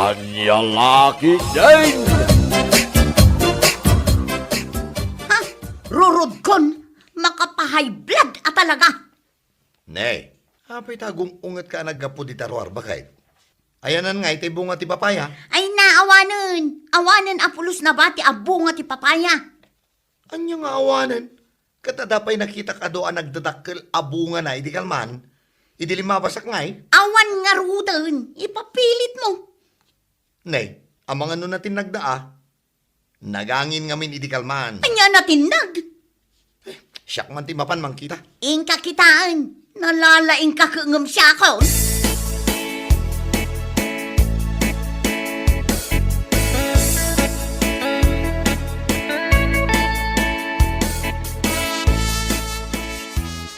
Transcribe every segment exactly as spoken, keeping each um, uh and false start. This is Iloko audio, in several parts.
Ania la ketdin? Ha? Rurodkon, makapahay blood a talaga. Ne, apay ta agung-ungetka a naggapu dita ruar, baket? Ayanan nga itay bunga ti papaya? Ay, naawanen. Awanen a pulos nabati a bunga ti papaya. Ania nga awanen? Ket adda pay nakitak adu a nagdadakkel a bungana idi kalman, idi limmabasak ngay? Awan ngaruden, ipapilitmo. Ne, amangan no natinnagda a. Nagangin ngamin idi kalman. Ania natinnag? Eh, siak man ti mapan mangkita. Inka kitaen. Nalalaingka ket ngem siakon.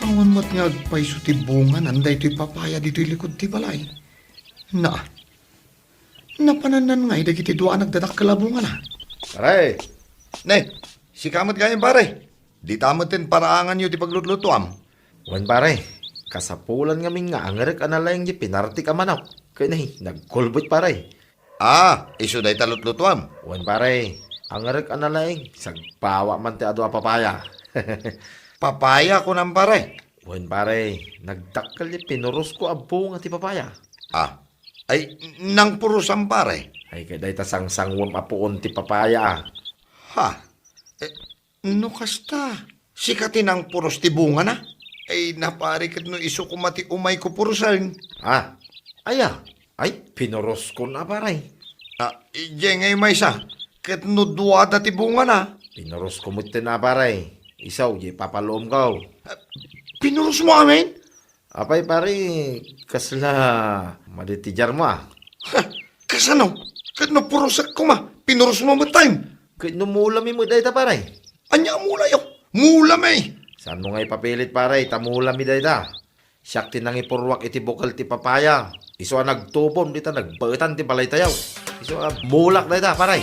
Awan met nga agpayso ti bunganan daytoy papaya ditoy likud ti balay. Na, napanannan ngay dagiti dua a nagdadakkel a bungana. Pare! Ne, sika met gayam, pare. Dita metten paraanganyo ti paglutlutuam. Wen, pare, kasapulan ngamin nga angerek a nalaing ti pinartik a manok. Ken, ay, nagkulbet, pare. Ah, isu dayta lutlutuam? Wen, pare, angerek a nalaing, sagpawa man ti adu a papaya. Papaya, kunam, pare? Wen, pare, nagdakkel ti pinurosko a bunga ti papaya. Ah, ay, nangpurosam, pare? Ay, ket dayta sangsanguem a puon ti papaya, a. Ha? Eh, no kasta, sika ti nangpuros ti bungana? Ay, na, pare, ket no isu koma ti umayko purosen. Ah, aya? Ay, pinuroskon a, pare. Ah, idiay ngay maysa, ket no duada ti bungana? Pinurosko metten a, pare. Isu, diay papaluomko. Ah, pinurosmo amin? Apay, pare, kasla madi ti diarmo, a? Ha, kasano? Ket no purosek koma, pinurosmo metten. Ket no mulami met dayta, pare? Ania a mulayo? Mulami! Saanmo nga ipapilit, pare, ta mulami dayta. Siak ti nangipurruak iti bukel ti papaya. Isu a nagtubom dita nagbaetan ti balaytayo. Isu a mulak dayta, pare.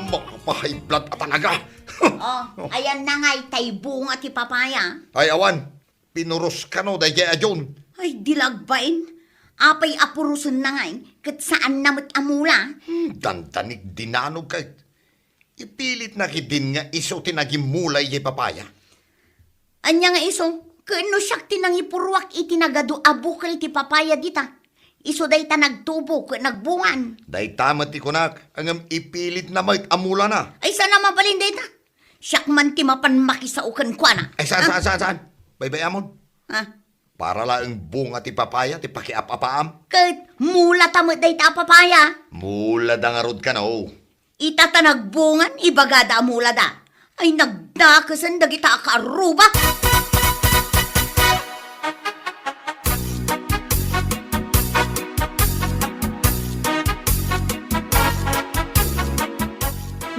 Makapahay blood a talaga. Oh, ayan na nga itay bunga ti papaya. Ay, awan. Pinuros kano daydiay a John. Ay, di lagbain. Apay a purosen na ngay, ket saan na met a mula? Hmm, dandanig dinanog kay. Ipilit na ketdin nga isu ti nagimmula idiay papaya. Ania nga isu? Ket no siak ti nangipurruak iti nagadu a bukel ti papaya dita. Isu dayta nagtubo ket nagbungan. Dayta met ti kunak, ngem ipilit na met a mulana. Ay, saan a mabalin dayta? Siak man ti mapan makisao kenkuana. Ay, saan, ah, saan, saan, saan? Baybay-amon. Ah. Para laeng bunga ti papaya ti pakiap-apaam. Ket mulata met dayta a papaya. Mulada ngarud kano. Ita ta nagbungan, ibagada a mulada. Ay, nagdakesen dagita a kaarruba.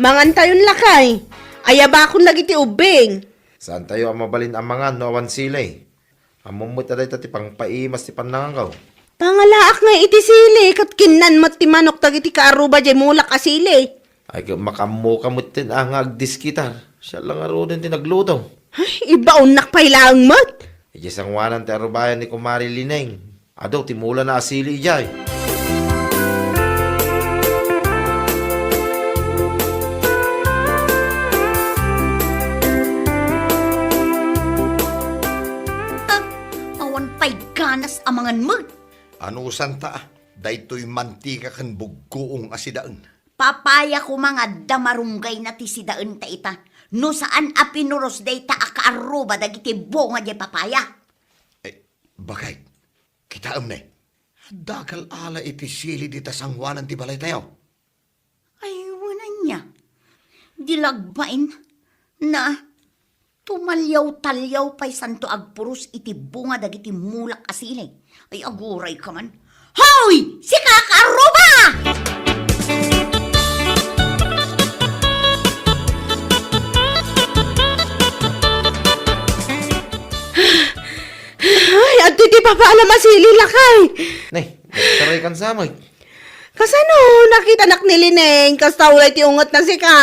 Mangantayon, lakay. Ayabakon dagiti ubbing. Saantayo a mabalin a mangan no awan sili. Ammom met a dayta ti pangpaimas ti pannanganko. Pangalaak ngay iti sili, ket kinnan met ti manok dagiti kaarruba diay mulak a sili. Ay, ket makaammoka metten a nga agdiskitar. Siak la ngaruden ti nagluto. Ay, ibaonnak pay laeng met. Idiay sangoanan ti arrubayan ni Kumare Lineng. Adu ti mulana a sili idiay. Ah, awan pay ganas a mangan met. Anusanta, daytoy mantika ken buggoong a sidaen. Papaya koma nga adda marunggayna ti sidaenta ita, no saan a pinuros dayta a kaarruba dagiti bunga diay papaya. Eh, baket, kitaem ne, adda agal-ala iti sili dita sangoanan ti balaytayo. Ay, wen ania? Di lagbain. Na, tumalyaw-talyaw pay santo agpuros iti bunga dagiti mulak a sili. Ay, aguray ka man. Hoy! Sika, kaarruba! Ay, adtoy ti papaalam a sili, lakay. Ne, nagtaray kan samay. Kasano, nakitanak ni Lineng, kasta ulay ti ungetna sika.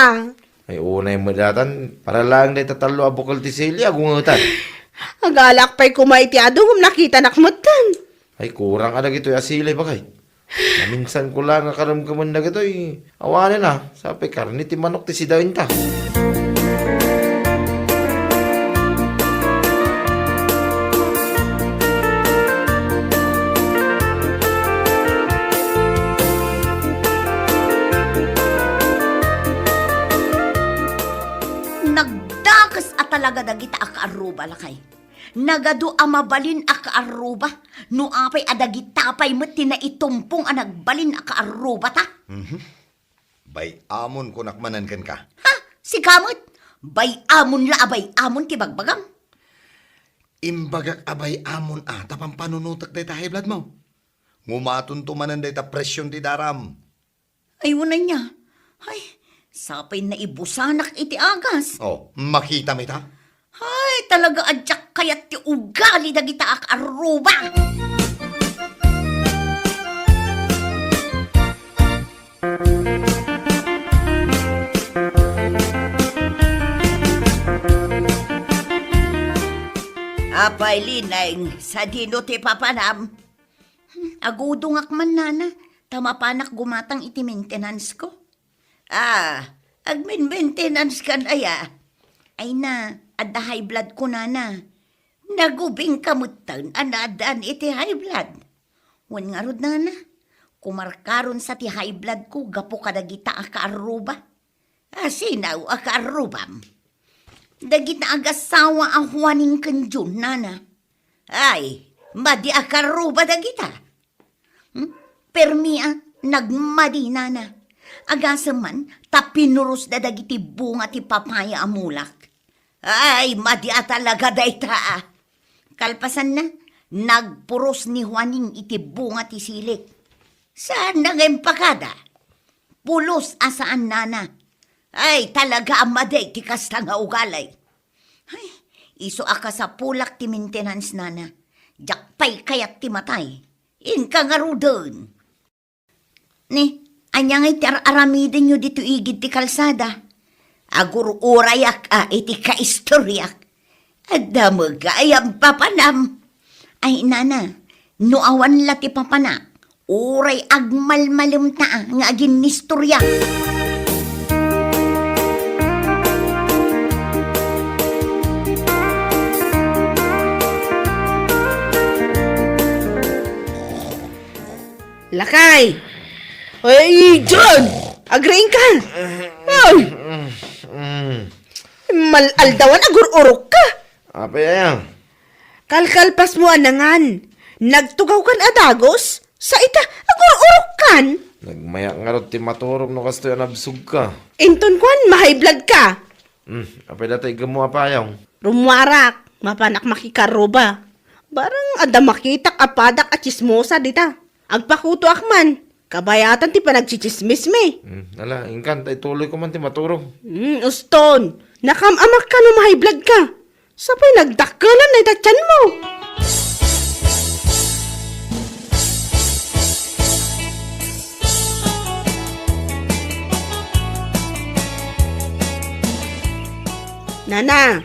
Ay, unay met daytan, para laeng dayta tallo a bukel ti sili, agungetan. Agalak pay koma iti adu ngem nakitanak metten. Ay, kurang a dagitoy a sili, bagay. Naminsan ko laeng a karemkemen dagitoy. Awanen a, sapay karne ti manok ti sidaenta. Nagdakes a talaga dagita a kaarruba, lakay. Nagadu a mabalin a kaarruba, no apay a dagita pay met ti naitumpong a nagbalin a kaarrubata. Mhm. Bay-amon kunak manen kenka. Ha? Sika met? Bay-amon la a bay-amon ti bagbagam. Imbagak a bay-amon a ta pampanunotek dayta high blood mo. Ngumatonto manen dayta presyon ti daram. Ay, wen ania. Ay, sapay naibusanak iti agas. Oh, makitam ita? Ay, talaga a diak kayat ti ugali dagita a kaarruba. Apay, Lineng, sadino ti papanam? Hmm, agudongak man, nana, ta mapanak gumatang iti maintenance ko. Ah, agmin-maintenance kan aya? Ay na, adda high blood ko, nana. Nagubingka metten a naaddaan iti high blood. Wen ngarud, nana, kumarkaron sa ti high blood ko gapu kadagita a kaarruba. Asino a kaarrubam? Dagita agassawa a Juaning ken Jun, nana. Ay, madi a kaarruba dagita. Hmm? Permi a, nagmadi, nana. Agasem man, ta pinurosda dagiti bunga ti papaya a mulak. Ay, madi a talaga dayta, a. Kalpasanna, nagpuros ni Juaning iti bunga ti silik. Saan na nga impakada? Pulos a saan, nana. Ay, talaga a madi ti kasta nga ugali. Ay, isu a kasapulak ti maintenance, nana. Diak pay kayat ti matay. Inka ngaruden. Ni, ania ngay ti ar-aramidenyo ditoy igid ti kalsada? Agur-urayak a iti kaistoriak. Adda met gayam papanam. Ay, nana, no awan la ti papanak, uray agmalmalemta nga aginnistoriak. Lakay! Ay, John! Agriingka! Ay! Mm. Mal-aldawan, agur-urokka! Apay aya? Kalkalpasmo a nangan, nagtugawkan a dagus, sa ita, agur-urokkan! Nagmayak ngarud ti maturog no kastoy a nabsogka. Inton kuan, ma-high blood ka! Hmm, apay data iggemmo a payong? Rummuarak, mapanak makikarruba. Barang adda makitak a padak a tsismosa dita. Agpakutoak man, kabayatan ti panagtsitsismismi. Hmm, ala, inkan, ta ituloy ko man ti maturog. Hmm, uston, nakam-amak ka no ma-high blood ka. Sapay nagdakkelan na ita tianmo. Nana,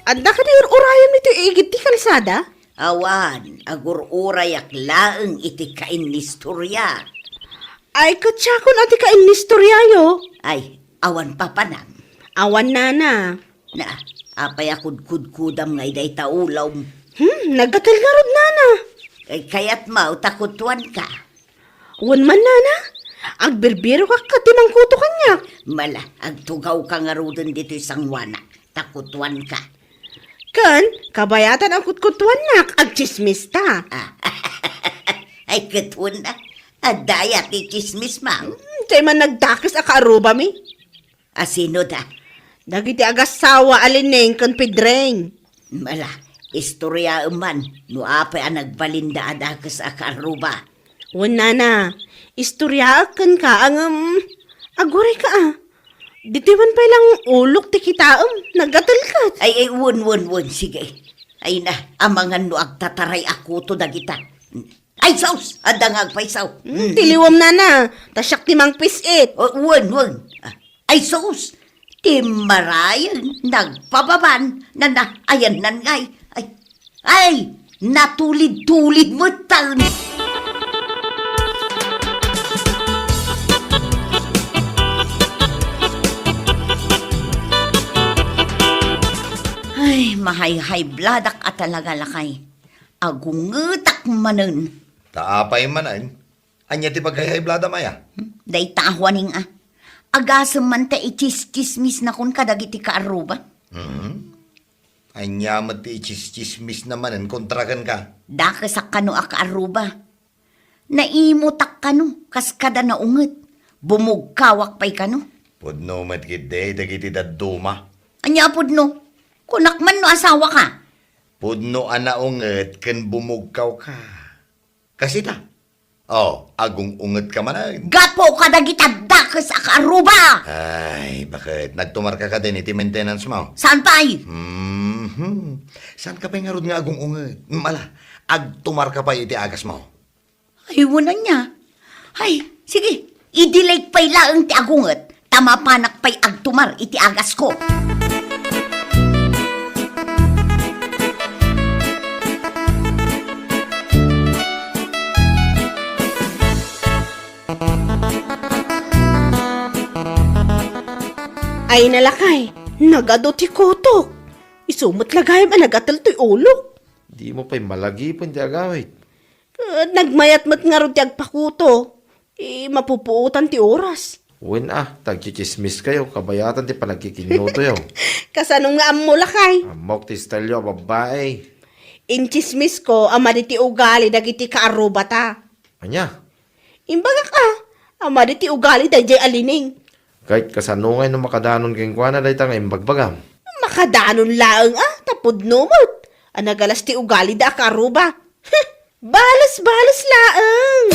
adda kadi ur-urayam iti igid ti kalsada? Awan, agur-urayak laeng iti kainnistoriak. Ay, ket siakon a ti kainnistoriayo. Ay, awan papanam. Awan, nana. Na, apay a kudkudkudam nga iday ta ulom? Hmm, naggatel ngarud, nana. Ay, kayat maw ta kutuanka? Wen man, nana. Agbirbirokak ket ti mangkuto kaniak. Mala, agtugawka ngaruden ditoy sangoanak, ta kutuanka. Ken, kabayatan a kutkutuannak, agtsismista. Ah. Ay, ket wen, adda aya ti tsismis, ma'am? Hmm, diay man nagdakes a kaarrubami. Asino da? Dagiti agassawa a Lineng ken Pedreng. Mala, istoriaem man no apay a nagbalinda a dakes a kaarruba. Wen, nana, istoriaek kenka, ngem agurayka a. Ditoy man pay lang ulok ti kitaem, naggatel ket. Ay, ay, wen, wen, wen, sige. Ay na, amangan no agtataray a kuto dagita. Ay, sus! Adda nga agpaysaw. Hmm, mm, ti liwem, nana. Ta siak ti mangpis-it. O, wen, wen. Ah, ay, sus! Immarayen, nagpababan, nana, ayan nan ngay. Ay, ay, natulid-tulid metten. Ay, mahayhay bladak a talaga, lakay. Agungetak manen. Ta apay manen? Ania ti paghayhaybladam aya? Hmm? Dayta a Juaning a. Agasem man ta ichischismisnakon kadagiti kaarruba. Mhm. Ania met ti ichischismisna manen kontra kenka? Dakesak kano a kaarruba. Naimutak kano, kas kada naunget. Bumugkawak pay kano. Pudno met ketdi dagiti dadduma. Ania a pudno? Kunak man no asawaka. Pudno a naunget ken bumugkawka. Kasita? Oh, agung-ungetka manen. Gapu kadagiti dakes a kaarruba! Ay, baket? Nagtumarka kadin iti maintenance mo? Saan pay? Mhm. Saanka pay ngarud nga agung-unget? Mala, agtumarka pay iti agasmo. Ay, wen ania. Ay, sige, i-delete pay laeng ti agunget, ta mapanak pay agtumar iti agasko. Ay, nalakay, nagadu ti kutok. Isu met la gayam a nagatel toy ulok. Dimo pay malagipen ti agawid. Ket nagmayat met ngarud ti agpakuto. Ti mapupuotan ti oras. Wen a, ta agtsitsismiskayo, kabayatan ti panagkikinnutoyo. Kasano nga ammo, lakay? Ammok ti style-yo a babbai. Intsismisko a madi ti ugali dagiti kaarrubata. Ania? Imbagak a, a madi ti ugali daydiay a Lining. Ket kasano ngay no makadanon kenkuana dayta nga imbagbagam? Makadanon laeng a, ta pudno met a nagalas ti ugalida a kaarruba. Heh! Bales-bales laeng!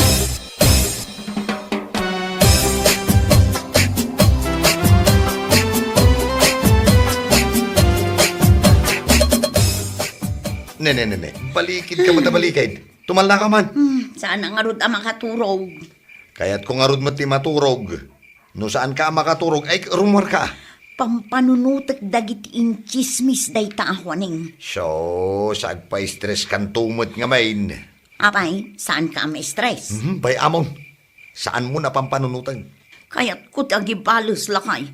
Ne, ne, ne, ne. Balikidka met a balikid. Tumalnaka man. Hmm, saan a ngarud a makaturog. Kayatko ngarud met ti maturog. No saanka a makaturog, ay, rummuarka. Pampanunotek dagiti intsismis dayta a Juaning. Sus, agpa-stresskanto met ngamin. Apay, saanka a ma-stress? Mhm, bay amon. Saanmon a pampanunoten. Kayatko ti agibales, lakay.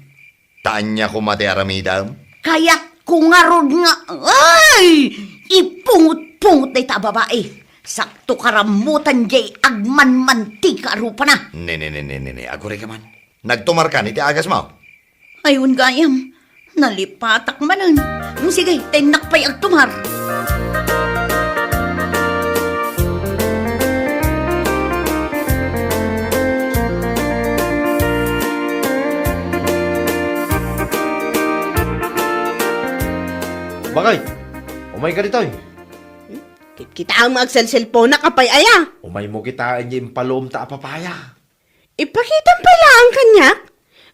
Ta ania koma ti aramidem? Kayatko ngarud nga, ay! Ipungot-pungot dayta a babai. Sakto karammutan diay agmanmantika a rupana. Ne, ne, ne, ne, ne, ne. Agurayka man. Nagtumarkan iti agasmo? Ay, wen gayam. Nalipatak manen. Sige, ta innak pay agtumar. Bakit? Umayka ditoy. Kit-, kitaem nga agselselponak, apay aya? Umaymo kitaen diay impaluomta a papaya. Ipakitam pay laeng kaniak?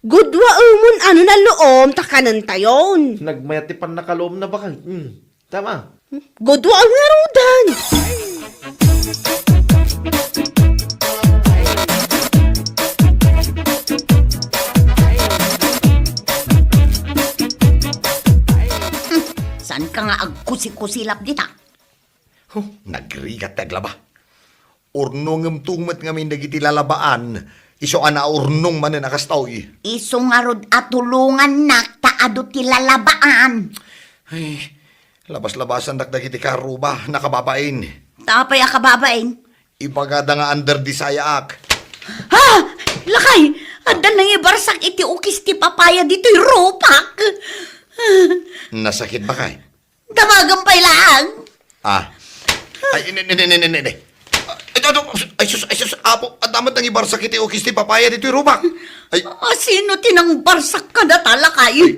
Gudua umon ano naluom ta kanentayon. Nagmayat ti pannakaluomna, bakit? Hmm. Tama. Gudua ngaruden. Hmm, saanka nga agkusikusilap dita? Huh, nagrigat ti aglaba. Urnongemto met ngamin dagiti lalabaan, isu a naurnong manen a kastoy. Isu ngarud a tulongannak ta adu ti lalabaan. Ay, labas-labasandak dagiti kaarruba, nakababain. Ta apay a kababain? Ibagada nga under the sayaak. Ha! Lakay! Adda nangibarsak iti ukis ti papaya ditoy rupak! Nasakit, bakay? Damagan pay laeng. Ah. Ay, ne, ne, ne, ne, ne, ne. Ito, ito. Ay, sus, ay, sus, apo. Adda met nangibarsak iti ukis ti papaya ditoy rupak. Ay. A sino ti nangbarsak kadata, lakay? Ay,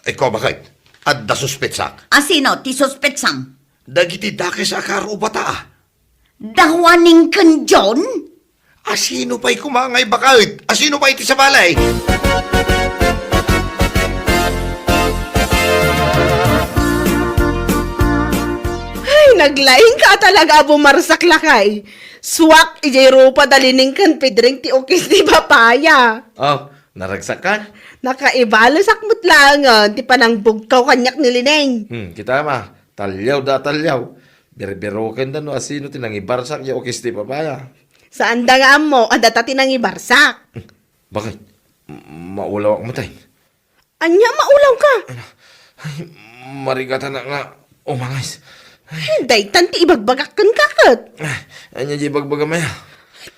ay, kua, bakit? Adda suspetsak. A sino ti suspetsam? Dagiti dakes a kaarrubata, a. Da Juaning ken John? A sino pay koma ngay, bakit? A sino pay ti sabali? Ay, naglaingka a talaga a bumarsak, lakay. Suak idiay rupa da Lining ken Pedring ti ukis ti papaya. Ah, Naragsakka? Nakaibalosak met laengen ti panangbugkaw kaniak ni Lineng. Hmm, kita ma, talliaw da talliaw. Birbirokenda no asino ti nangibarsak ya ukis ti papaya. Saanda nga ammo, adda ta ti nangibarsak. Bakit? M-, maulawak met ay? Ania maulawka? Ay, marigatan nga umangis. Ay. Daytan ti ibagbagak kenka ket. Ah, ania di ibagbagam aya?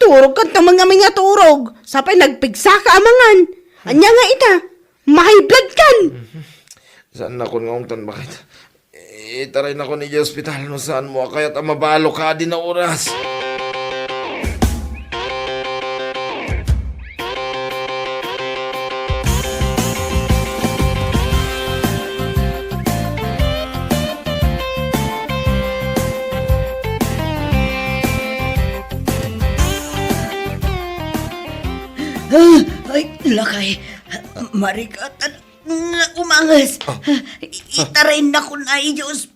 Turogkanto man ngamin nga turog. Sapay nagpigsaka a mangan. Ania nga ita? Mahibladkan. Mhm. Saannakon nga ungtan, bakit? Itaraynakon idiay ospital no saanmo a kayat a mabalo kadi a oras. Ah, ay, lakay. Marigatan nga umangis. Ah. Itaraynakon idiay ospital.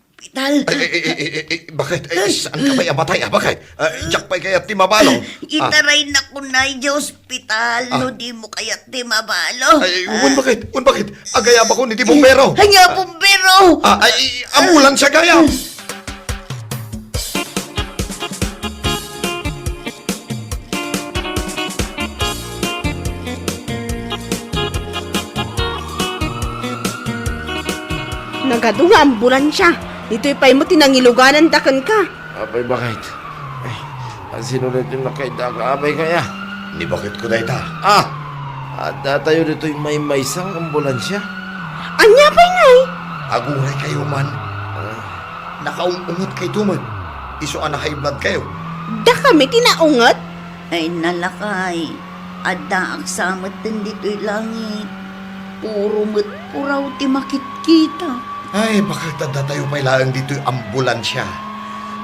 Ay, ay, ay, ay, ay, ay, bakit? Ay, saan ka ba amatay, ah? Bakit? Ah, diak pay kayat ti mabalo. Ah. Itaraynakon idiay ospital, ah, no dimo kayat ti mabalo. Ay, wen, bakit? Wen, bakit? Agayabakon iti bumbero. Ania bumbero? Ah, ay, ambulansya gayam. Nagadu nga ambulansya. Ditoy pay met ti nangilugananda kenka. Apay, bakit? Ay, asino daytoy nakaidda ka, apay, kaya? Ni baketko dayta. Ah! Adda tayo ditoy maymaysa nga ambulansya. Ania pay ngay? Aguray kayo man. Ah. Nakaung-unget kayto met. Isu a nakaibnad kayo. Dakami ti naunget? Ay, nalakay. Addaak sa metten ditoy langit. Puro met puraw ti makitkita. Ay, bakit adda tayo pay laeng ditoy ambulansya?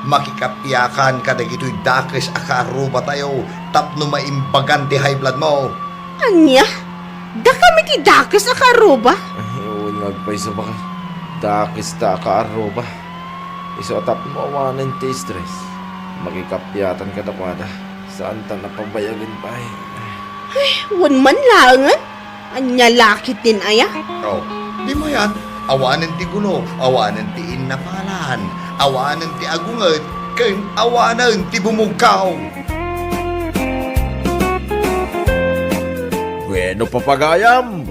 Makikapiakan kadagitoy dakes a kaarruba tayo tapno maimbagan ti high blood mo. Ania? Dakami ti dakes a kaarruba? Ay, wen nga agpayso, bakit? Dakes ta a kaarruba. Isu a tapno awanen ti stress. Makikapiatan kadakuada. Saanta a pabayagen pay. Ay, wen man laengen. Ania la ketdin aya? Oh, di mayan, awanen ti gulo, awanen ti innapalan, awanen ti agunget, ken awanen ti bumugkaw. Bueno, papagayam,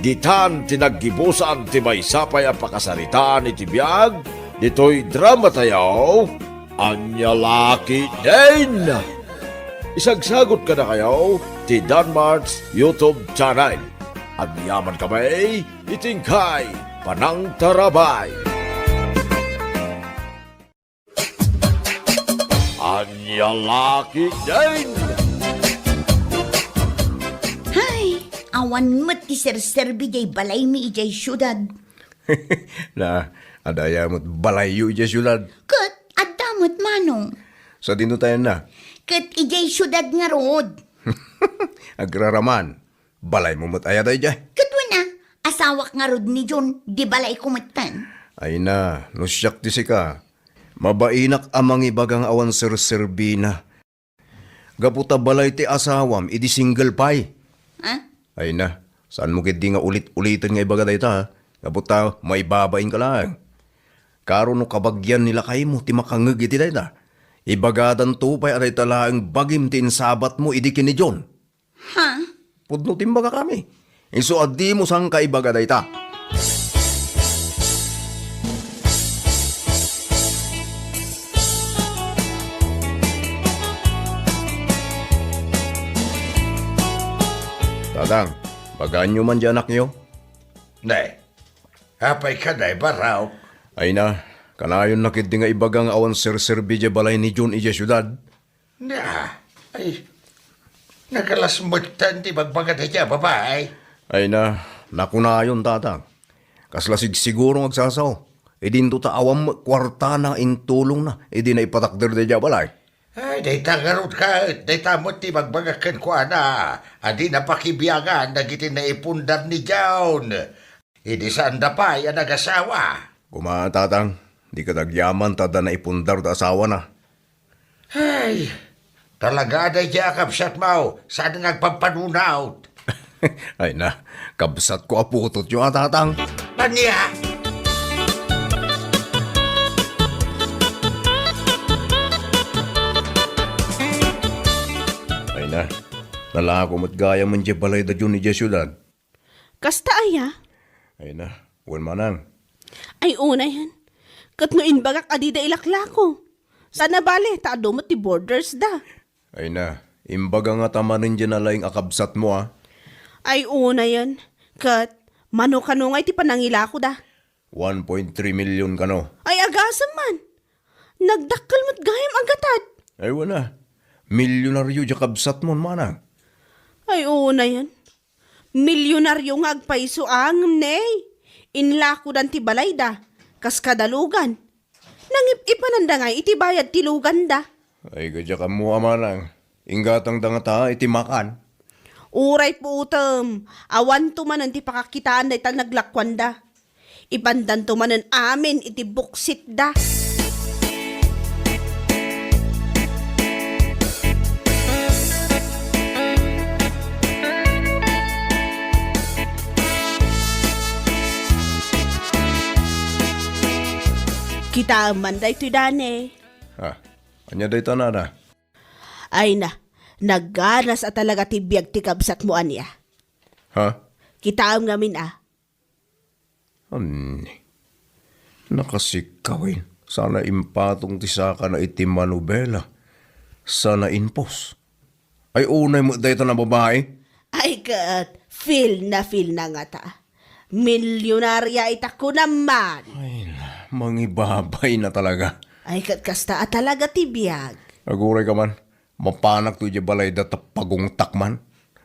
ditan ti naggibusan ti maysa pay a pakasaritaan iti biag ditoy drama tayo. Ania la ketdin? Isagsagut kadakayo ti Danmart's YouTube channel. Agyamankami iti inkay panangtarabay. Ania la ketdin? Hay, awan met ti serserbi diay balaymi idiay siudad. Na, adda aya met balayyo idiay siudad? Ket adda met, manong. Sadino tayo na? Ket idiay siudad ngarud. Agraraman, balaymo met aya daydiay? Ket wen a, asawak ngarud ni John, di balayko metten. Ay na, no siak ti sika, mabainak a mangibaga nga awan serserbina. Gapu ta balay ti asawam idi single pay. Ha? Ay na, saanmo ketdi nga ulit-uliten nga ibaga dayta, ha? Gapu ta maibabainka laeng. Karo no kabagian ni lakaymo ti makangngeg iti dayta, ibagadanto pay a dayta laeng bagim ti insabatmo idi ken ni John. Ha? Pudno ti imbagakami. Isu a dimo sangkaibaga dayta. Tatang, bagaanyo man di anakyo? Ne, apay ka, Nay Barok? Ay na, kanayon na ketdi nga ibaga nga awan serserbi di balay ni John idiay siudad. Na, ay, nakalasmetan ti bagbaga dayta a babai. Ay na, nakunayon, tatang. Kasla sigsiguro nga agsasao. Idinto ta awan met kuartana nga intulongna idi naipatakder dayta a balay. Ay, dayta ngarud ket, dayta met ti bagbagak kenkuana a di napakibiangan dagiti naipundar ni John. Idi saanda pay a nagasawa. Kuma, tatang, di ket agyaman ta adda naipundar ta asawana. Ay, talaga a daydiay a kabsatmo, saan nga agpampanunot. Ay na, kabsatko a putotyo a, Tatang. Ania? Ay na, nalako met gayam idiay balayda idiay siudad. Kasta aya? Ay na, wen manang. Ay, unayen. Ket no imbagak a dida ilaklako. Saan a bale, ta adu met ti borders da. Ay na, imbaga ngata manen diay nalaing a kabsatmo, a. Ay, unayen. Ket, mano kano nga iti panangilakoda? One point three million kano. Ay, agasem man. Nagdakkel met gayam a gatad. Ay, wen a. Milyonaryo diay kabsatmo, manang. Ay, unayen. Milyonaryo nga agpayso a ngem ne, inlakodan ti balayda, kas kada lugan. Nangip-ipananda ngay iti bayad ti luganda. Ay, gadiak ammo a manang. Inggatangda ngata iti makan. Uray puotem, awanto manen ti pakakitaan dayta naglakuanda. Ipandanto manen amin iti buksitda. Kitaem man daytoy, Dane. Ah, ania dayta, nana? Ay na, nagganas a talaga ti biag ti kabsatmo, ania? Ha? Kitaem ngamin, a. Anni? Nakasikaw, eh. Sana impatong ti sakana iti manubela. Sana impos. Ay, unay met dayta a babai. Ay, ket, feel na feel na ngata. Milyonarya ita kunam man. Ay, na, mangibabay na talaga. Ay, ket kasta a talaga ti biag. Aguray ka man. Mapanakto idiay balayda ta pagungtak man.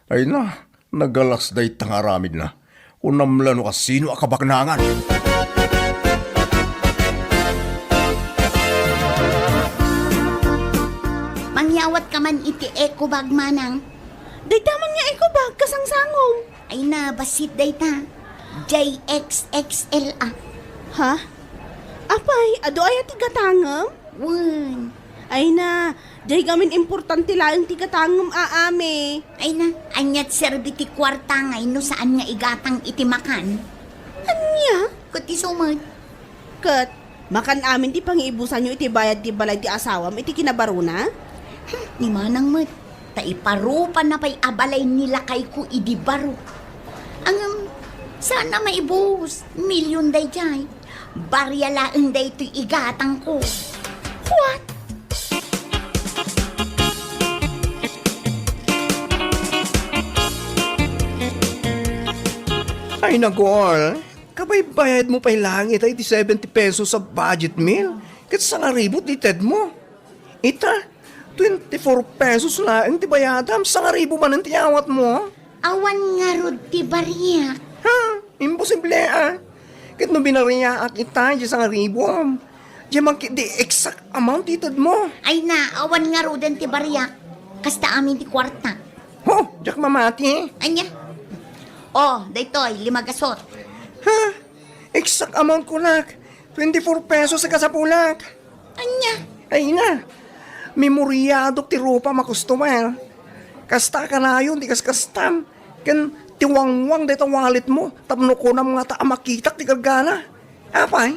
Ay na, nagalas dayta nga aramidna. Kunam la no kasino a kabaknangan. Mangyawat ka man iti eco bag, manang. Dayta man nga eco bag, kasangsangom. Ay na, bassit dayta. J X X L a. Ha? Apay, adu aya ti gatangem? Wen. Ay na, jay gamin importante laeng ti gatangem, a, ame. Ay na, aniat serbi ti kuarta ngay no saan nga igatang iti makan? Ania? Ket isu met. Ket, makan amin ti pangiibusanyo iti bayad ti balay ti asawam iti kinabaruna? Hmm, ni manang met, ta iparupana pay a balay ni lakayko idi baro. Ngem, saan a maibus, milyon daydiay. Barya laeng daytoy igatangko. What? Ay, nagol. Kabaybayadmo pay laeng ita iti seventy pesos a budget meal. Ket sangaribu ti tedmo. Ita, twenty-four pesos laeng ti bayadam, sangaribu manen ti awatmo. Awan ngarud ti bariak. Ha? Imposible, a. Ket no binariaak ita, di sangaribu, di man ketdi exact amount ti itedmo. Ay na, awan ngaruden ti bariak. Kasta amin ti kuarta. Ho, diak mamati. Ania? Oh, daytoy, lima gasot. Ha? Exact amount kunak. Twenty-four pesos a kasapulak. Ania? Ay na, memoriadok ti rupam a customer. Kasta a kanayon ti kaskastam, ken ti wangwang dayta walletmo tapno kunam ngata a makitak ti gargana. Apay,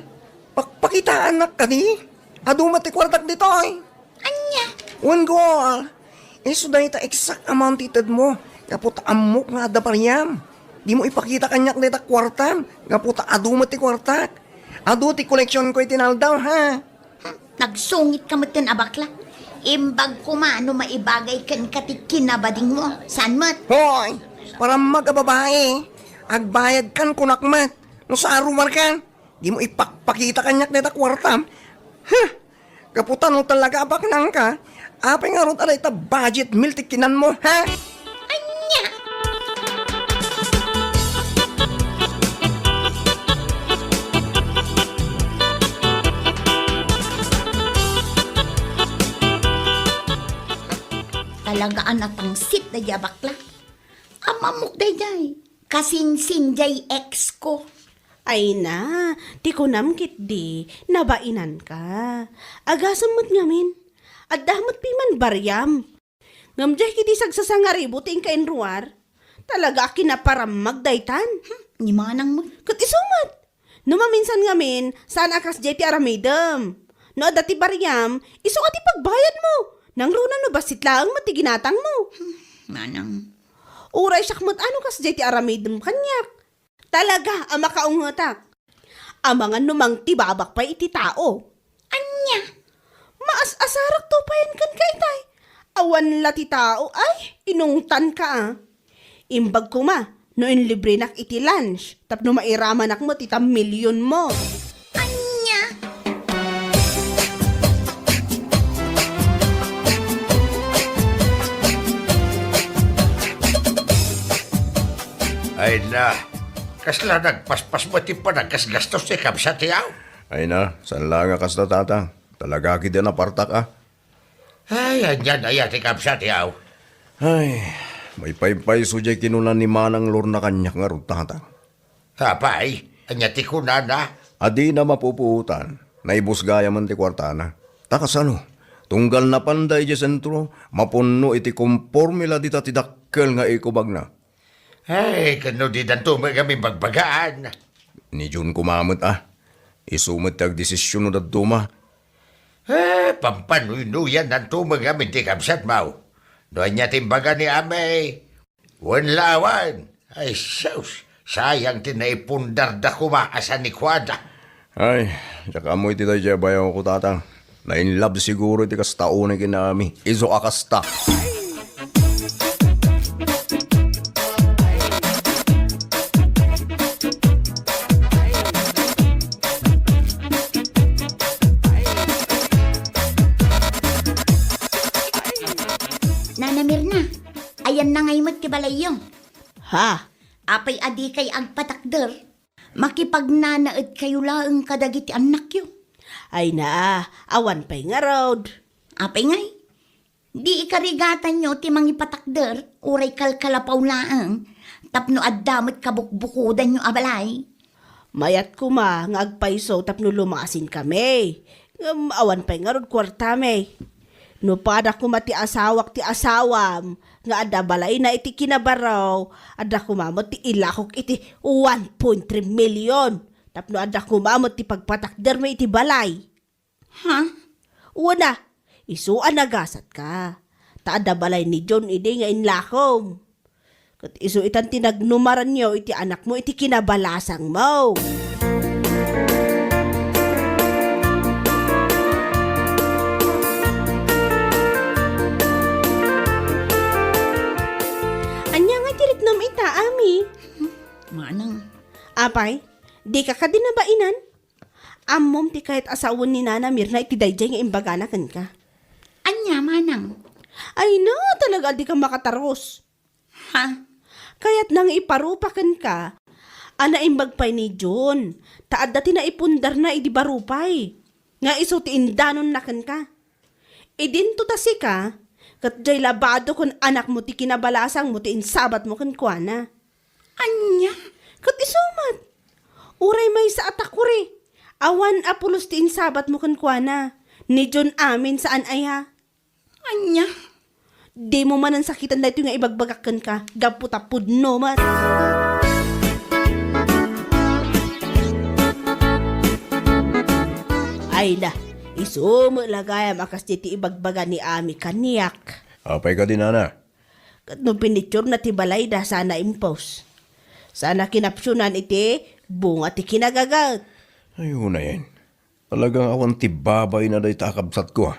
pakpakitaannak kadi? Adu met ti kuartak ditoy. Ania? Wen, Gol, isu dayta exact amount ti itedmo, gapu ta ammok nga adda bariam. Dimo ipakita kaniak dayta kuartam, gapu ta adu met ti kuartak. Adu ti koleksionko iti naldaw, ha? Hmm, nagsungit ka metten a bakla. Imbag koma no maibagay kenka ti kinabadingmo. Saan met? Hoy! Parammag a babai! Agbayadkan kunak met. No sarumarkan, dimo ipakpakita kaniak dayta kuartam. Huh! Gapu ta no talaga a baknangka, apay ngarud a dayta budget meal ti kinanmo, ha? Ania? Talaga a natangsit daydiay a bakla. Ammok daydiay. Kasinsin diay ex ko. Ay na, ti kunam ketdi, nabainanka. Agasem met ngamin. Adda met piman bariam. Ngem diay ketdi sagsasangaribu ti inka inruar. Talaga a kinaparammag daytan. Hmm, ni manang mo. Ket isu met. No maminsan ngamin, saan a kasdiay ti aramidem. No adda ti bariam, isu a ti pagbayadmo. Nangruna no bassit laeng met ti ginatangmo. Hmm, manang. Uray siak met a no kasdiay ti aramidem kaniak. Talaga a makaungetak. Amangan no mangtibabak pay iti tao. Ania? Maas-asarak to payen kenka itay. Awan la ti tao, ay, inungtanka a. Imbag koma no inlibrenak iti lunch tapno mairamanak met ita milionmo. Ania? Ay na, kasla nagpaspas met ti panaggasgastos ti kabsat ti aw. Ay na, saan la nga kasta, Tatang. Talaga ketdi a napartak a. Ay, anian aya ti kabsat ti aw. Ay, maypaypayso diay kinuna ni Manang Lorna kaniak ngarud, Tatang. Apay, ania ti kunana? A dina mapupuotan, naibus gayamen ti kuartana. Ta kasano, tunggal napanda idiay sentro, mapunno iti komporme la dita ti dakkel nga ikubagna. Ay, ken no didanto met ngamin bagbagaan. Ni John koma met a. Isu met ti agdesisyon no dadduma. Eh, pampanuynoyannanto met ngamin ti kabsatmo. No ania ti imbaga ni Amay, wen la awan. Ay, sus, sayang ti naipundarda koma a sanikuada. Ay, diak ammo iti daydiay a bayawko, Tatang. Na-in love siguro iti kasta unay ken ni Ami. Isu a kasta. Nana Mirna, ayanna ngay met ti balayyo? Ha? Apay a dikay agpatakder? Makipagnanaedkayo laeng kadagiti annakyo. Ay na, awan pay ngarud. Apay ngay? Di ikarigatanyo ti mangipatakder, uray kalkalapaw laeng, tapno adda met kabukbukodanyo a balay. Mayat koma nga agpayso tapno lumasinkami. Ngem awan pay ngarud kuartami. No pada koma ti asawak ti asawam nga adda balayna iti Kinabarro, adda koma met ti ilakok iti one point three million tapno adda koma met ti pagpatakdermi iti balay. Ha? Wen a, isu a nagasatka. Ta adda balay ni John idi nga inlakom. Ket isu itan ti nagnumaranyo iti anakmo iti kinabalasangmo. Ania ngay ti riknam ita, Ami? Manang. Apay, dika kadi nabainan? Ammom ti kayat a sawen ni Nana Mirna iti daydiay nga imbagana kenka. Ania, manang? Ay na, talaga a dika makatarus. Ha? Kayatna nga iparupa kenka a naimbag pay ni John, ta adda ti naipundarna idi barupay, nga isu ti indanonna kenka. Idinto ta sika, ket diay labado ken anakmo ti kinabalasangmo ti insabatmo kenkuana. Ania? Ket isu met. Uray maysa a takuri. Awan a pulos ti insabatmo kenkuana. Ni John amin saan aya. Ania? Dimo manen sakiten daytoy nga ibagbagak kenka, gapu ta pudno met. Ay na, isu met la gayam a kas diay ti ibagbaga ni Ami kaniak. Apay kadi, Nana? Ket no pinitsur na ti balayda sana impos. Sana kinapsunan iti bunga ti kinagaget. Ay, unayen. Talagang awan ti babayna dayta a kabsatko, a.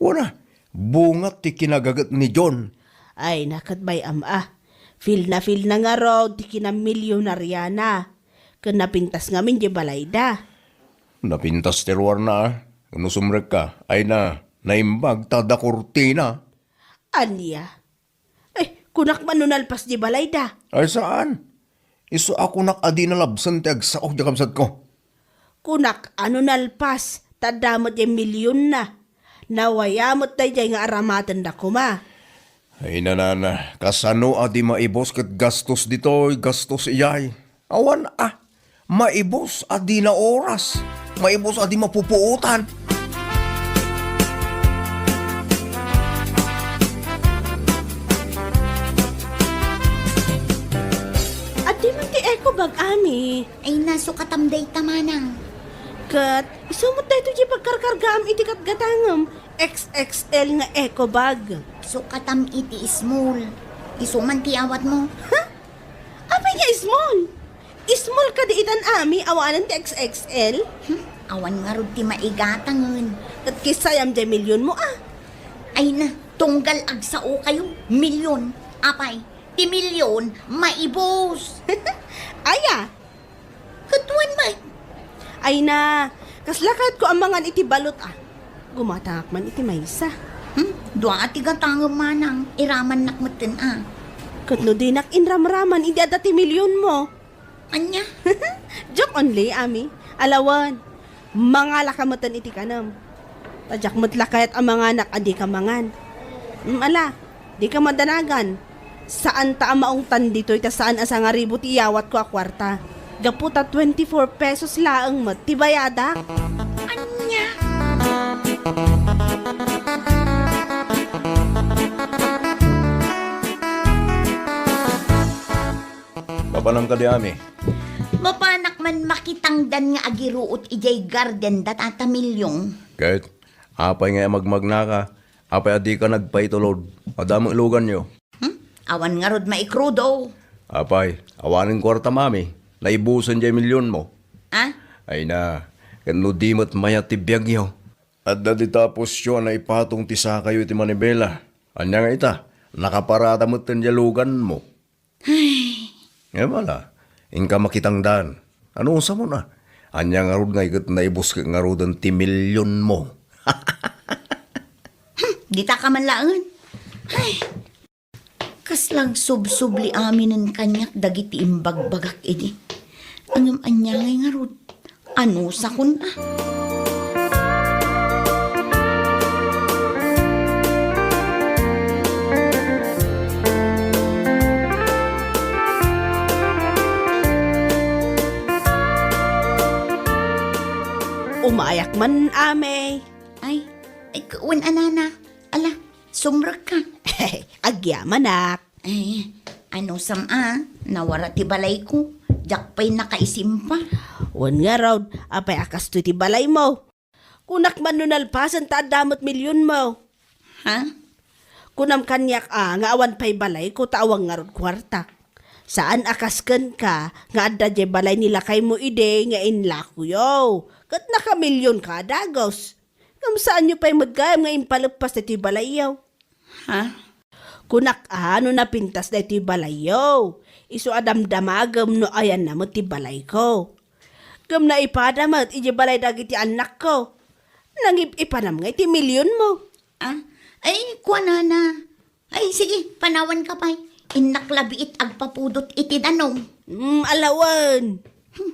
Wana, bunga ti kinagaget ni John. Ay, na ket bay-am a. Feel na feel na ngarud ti kinamilionariana. Ken napintas ngamin diay balayda. Napintas ti ruarna, a. No sumrekka, ay na, naimbag ta adda kurtina. Ania? Eh, kunak man no nalpas diay balayda. Ay, saan? Isu a kunak a di nalabsen ti agsaok diay kabsatko. Kunak a no nalpas, ta adda met diay milionna. Nawaya met daydiay nga aramatenda koma. Ay, nanana, kasano a di maibus ket gastos ditoy, gastos iyay? Awan a, maibus a di naoras, maibus a di mapupuotan. Pag-ami. Ay, nasukatam dayta, manang. Ket, isu met daytoy ti pagkarkargaam iti gatgatangem, X X L nga eco bag. Sukatam iti small. Isu man ti awatmo. Ha? Apay nga small? Small kadi itan, ami, awanen ti X X L? Hmm, awan ngarud ti maigatangen. Ket kissayam diay milionmo, a? Ay na, tunggal agsao kayo, milion. Apay, ti milion, maibus. Aya? Ket wen met. Ay na, kasla kayatko a mangan iti balot, a. Gumatangak man iti maysa. Hmm? Dua a ti gatangem, manang, iramannak metten, a. Ket no dinak inramraman idi adda ti milionmo? Ania? Joke only, ami. Alawen, mangalaka metten iti kanem. Ta diak met la kayat a manganak a dika mangan. Mm, ala, dika madanagan. Saan ta a maungtan ditoy ta saan a sangaribu ti iyawatko a kuarta. Gapu ta twenty-four pesos laeng met ti bayadak. Ania? Mapanam kadi, ami? Mapanak man makitangdan nga agiruot idiay garden da Tata Milyong. Ket, apay nga magmagnaka? Apay a dika nagpaitulod? Adda met luganyo. Hmm? Awan ngarud maikrudo. Apay, awanen kuarta, mami. Naibusen diay milionmo. Ah? Ay na, ket no di met mayat ti biagyo. Adda dita pusyo a naipatong ti sakayo iti manibela. Ania nga ita? Nakaparata metten diay luganmo. Ay. Ngem ala, inka makitangdan. Anusam na? Ania ngarud nga iket naibuskek ngaruden ti milionmo? Hmm, dita ka man laengen. Ay. Kasla agsubsubli aminen kaniak dagiti imbagbagak idi. Ngem ania ngay ngarud? Anusakon a? Umayak man, amey. Ay, ay, wen a nana. Ala, sumrekka. Agyamanak. Ay, anusam a, nawara ti balayko. Diak pay nakaisimpa. Wen ngarud, apay a kastoy ti balaymo? Kunak man no nalpasen ta adda met milionmo. Ha? Kunam kaniak a nga awan pay balayko ta awan ngarud kuartak. Saan a kas kenka nga adda diay balay ni lakaymo idi nga inlakoyo. Ket nakamilionka a dagus. Ngem saanyo pay met gayam nga impalpas daytoy balayyo? Ha? Kunak a no napintas daytoy balayyo, isu a damdamagem no ayanna met ti balayko. Ngem naipada met idiay balay dagiti annakko. Nangip-ipanam ngay ti milionmo. Ah? Ay, kuanana. Ay, sige, panawanka pay. Innak la biit agpapudot iti danum. Mm, alawen. Hmm.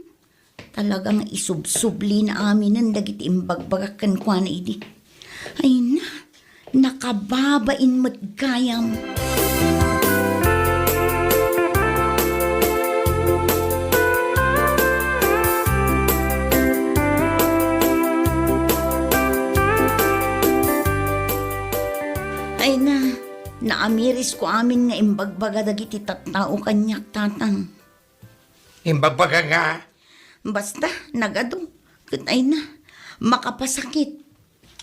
Talaga nga isubsublina aminen dagiti imbagbagak kenkuana idi. Ay na, nakababain met gayam. Ay na, naamirisko amin nga imbagbaga dagiti tattao kaniak, Tatang. Imbagbaga nga? Basta, nagadu. Ket ay na, makapasakit.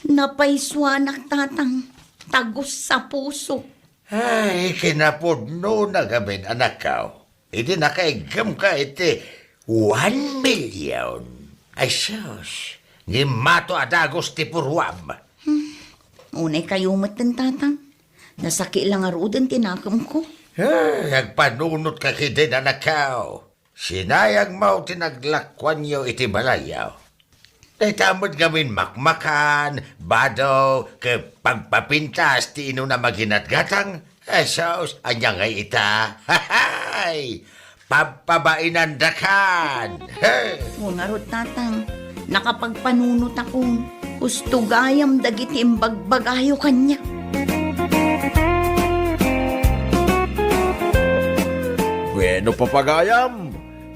Napaysuanak, Tatang. Tagus a puso. Ay, kinapudno na gamin, anakko. Idi nakaiggemka iti one million. Ay sus, ngimmato a dagus ti puruam. Hmm. Unay kayo met, Tatang. Nasaki la ngaruden ti nakemko. Ay, agpanunotka ketdin, anakko. Sinayangmo ti naglakuanyo iti balayyo. Dayta met ngamin makmakan, bado, ket pagpapintas ti inuna maginatgatang. Hesus, ania ngay ita? Hay! Pagpabainandakan! He! Ngarud, Tatang, nakapagpanunotakon. Husto gayam dagiti imbagbagayo kaniak. Wenno, papagayam,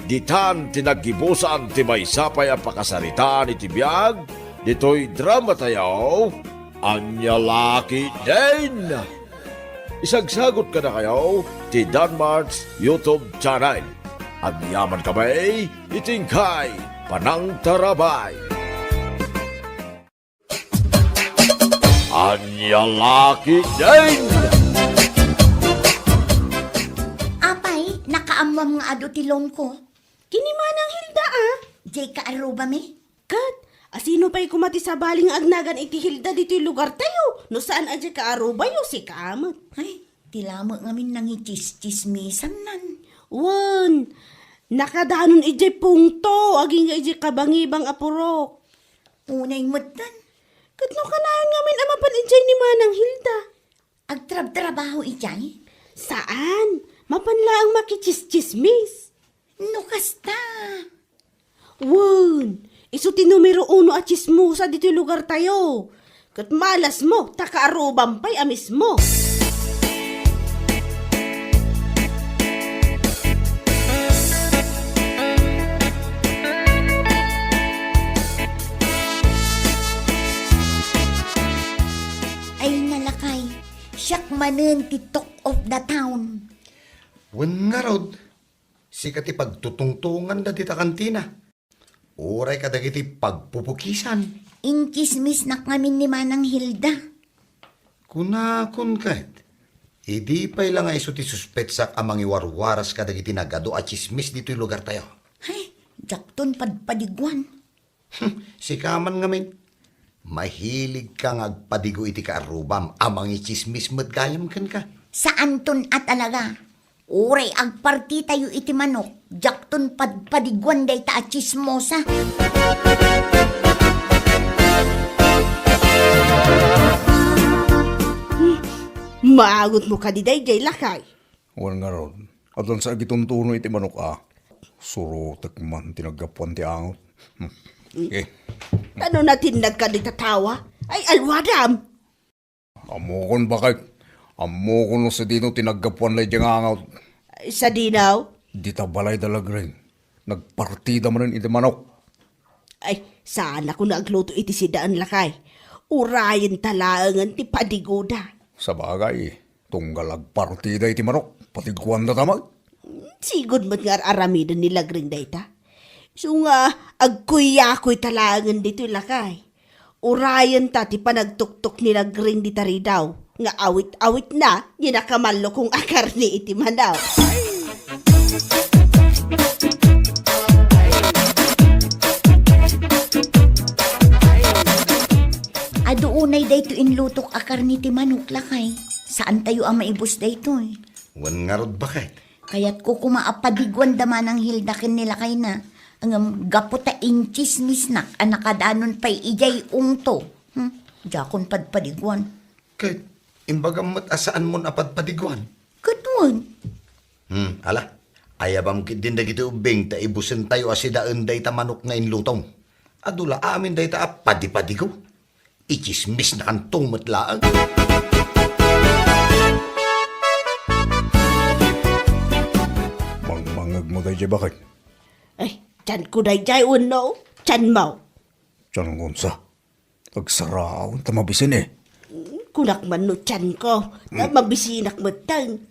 ditan ti naggibusan ti maysa pay a pakasaritaan iti biag ditoy dramatayo, Ania La Ketdin. Isagsagut kadakayo ti Danmart's YouTube channel. Agyaman kami iti inkay panangtarabay. Ania la ketdin? Apay, nakaammoam nga adu ti loan ko? Ken ni Manang Hilda, a? Jay kaarrubami? Ket, asino pay koma ti sabali nga agnagan iti Hilda ditoy lugartayo, no saan a jay kaarrubayo, sika met? Ay, ti lamet ngamin nangichischismisannan. Wen, nakadanon idiay pungto, agingga idiay kabangibang a purok. Unay metten. Ket no kanayon ngamin a mapan idiay ni Manang Hilda? Agtrabtrabaho idiay? Saan. Mapan laeng makichischismis. No kasta. Wen, isu ti numero uno a chismosa ditoy lugartayo. Ket malasmo, ta kaarrubam pay a mismo. Ay, nalakay, siak manen ti talk of the town. Wen ngarud, sika ti pagtutungtonganda dita kantina. Uray kadagiti pagpupukisan. Inchismisnak ngamin ni Manang Hilda. Kunakon ket, idi pay la nga isu ti suspetsak a mangiwarwaras kadagiti nagadu a chismis ditoy lugartayo. Ay, diakton padpadiguan. Sika man ngamin, mahiligka nga agpadigo iti kaarrubam a mangichismis met gayam kenka. Saanton a talaga. Uray agpartitayo iti manok, diakton padpadiguan dayta a chismosa. Hmm, maangotmo kadi daydiay, lakay? Wen ngarud, addan sa agituntuno iti manok a. Surotek man ti naggapuan ti angot. Hmm. Eh. Ano natinnag ka dita tawa? Ay, alwadam! Ammokon, baket. Ammokon no sadino ti naggapuan daydiay nga angot. Ay, sadino? Dita balay da Lagring. Nagpartida manen iti manok. Ay, saan a kuna agluto iti sidaen, lakay. Urayenta laengen ti padigoda. Sabagay, tunggal agpartida iti manok, padiguandata met. Sigud met nga ar-aramiden ni Lagring dayta. Isu nga agkuyakoyta laengen ditoy, lakay. Urayenta ti panagtuktok ni Lagring dita ridaw nga awit-awitna ni nakamallukong a karne iti manok. Adu unay daytoy inlutok a karne ti manok, lakay. Saantayo a maibus daytoy. Wen ngarud, baket. Kayatko koma a padiguan da Manang Hilda ken ni lakayna. Ngem gapu ta inchismisnak a nakadanon pay idiay ungto. Hmm? Diakon padpadiguan. Ket imbagam met a saanmon a padpadiguan? Ket wen. Hmm, ala. Ayabam ketdin dagiti ubbing ta ibusentayo a sidaen dayta manok nga inlutom. Adu la amin dayta a padipadigo. Ichismisnakanto met laeng. Mangmangegmo daydiay, baket? Ay, tianko daydiay wenno tianmo? Tianko unsa? Agsaraaw ta mabisin, eh. Kunak man no tianko, ta Hmm. mabisinak metten.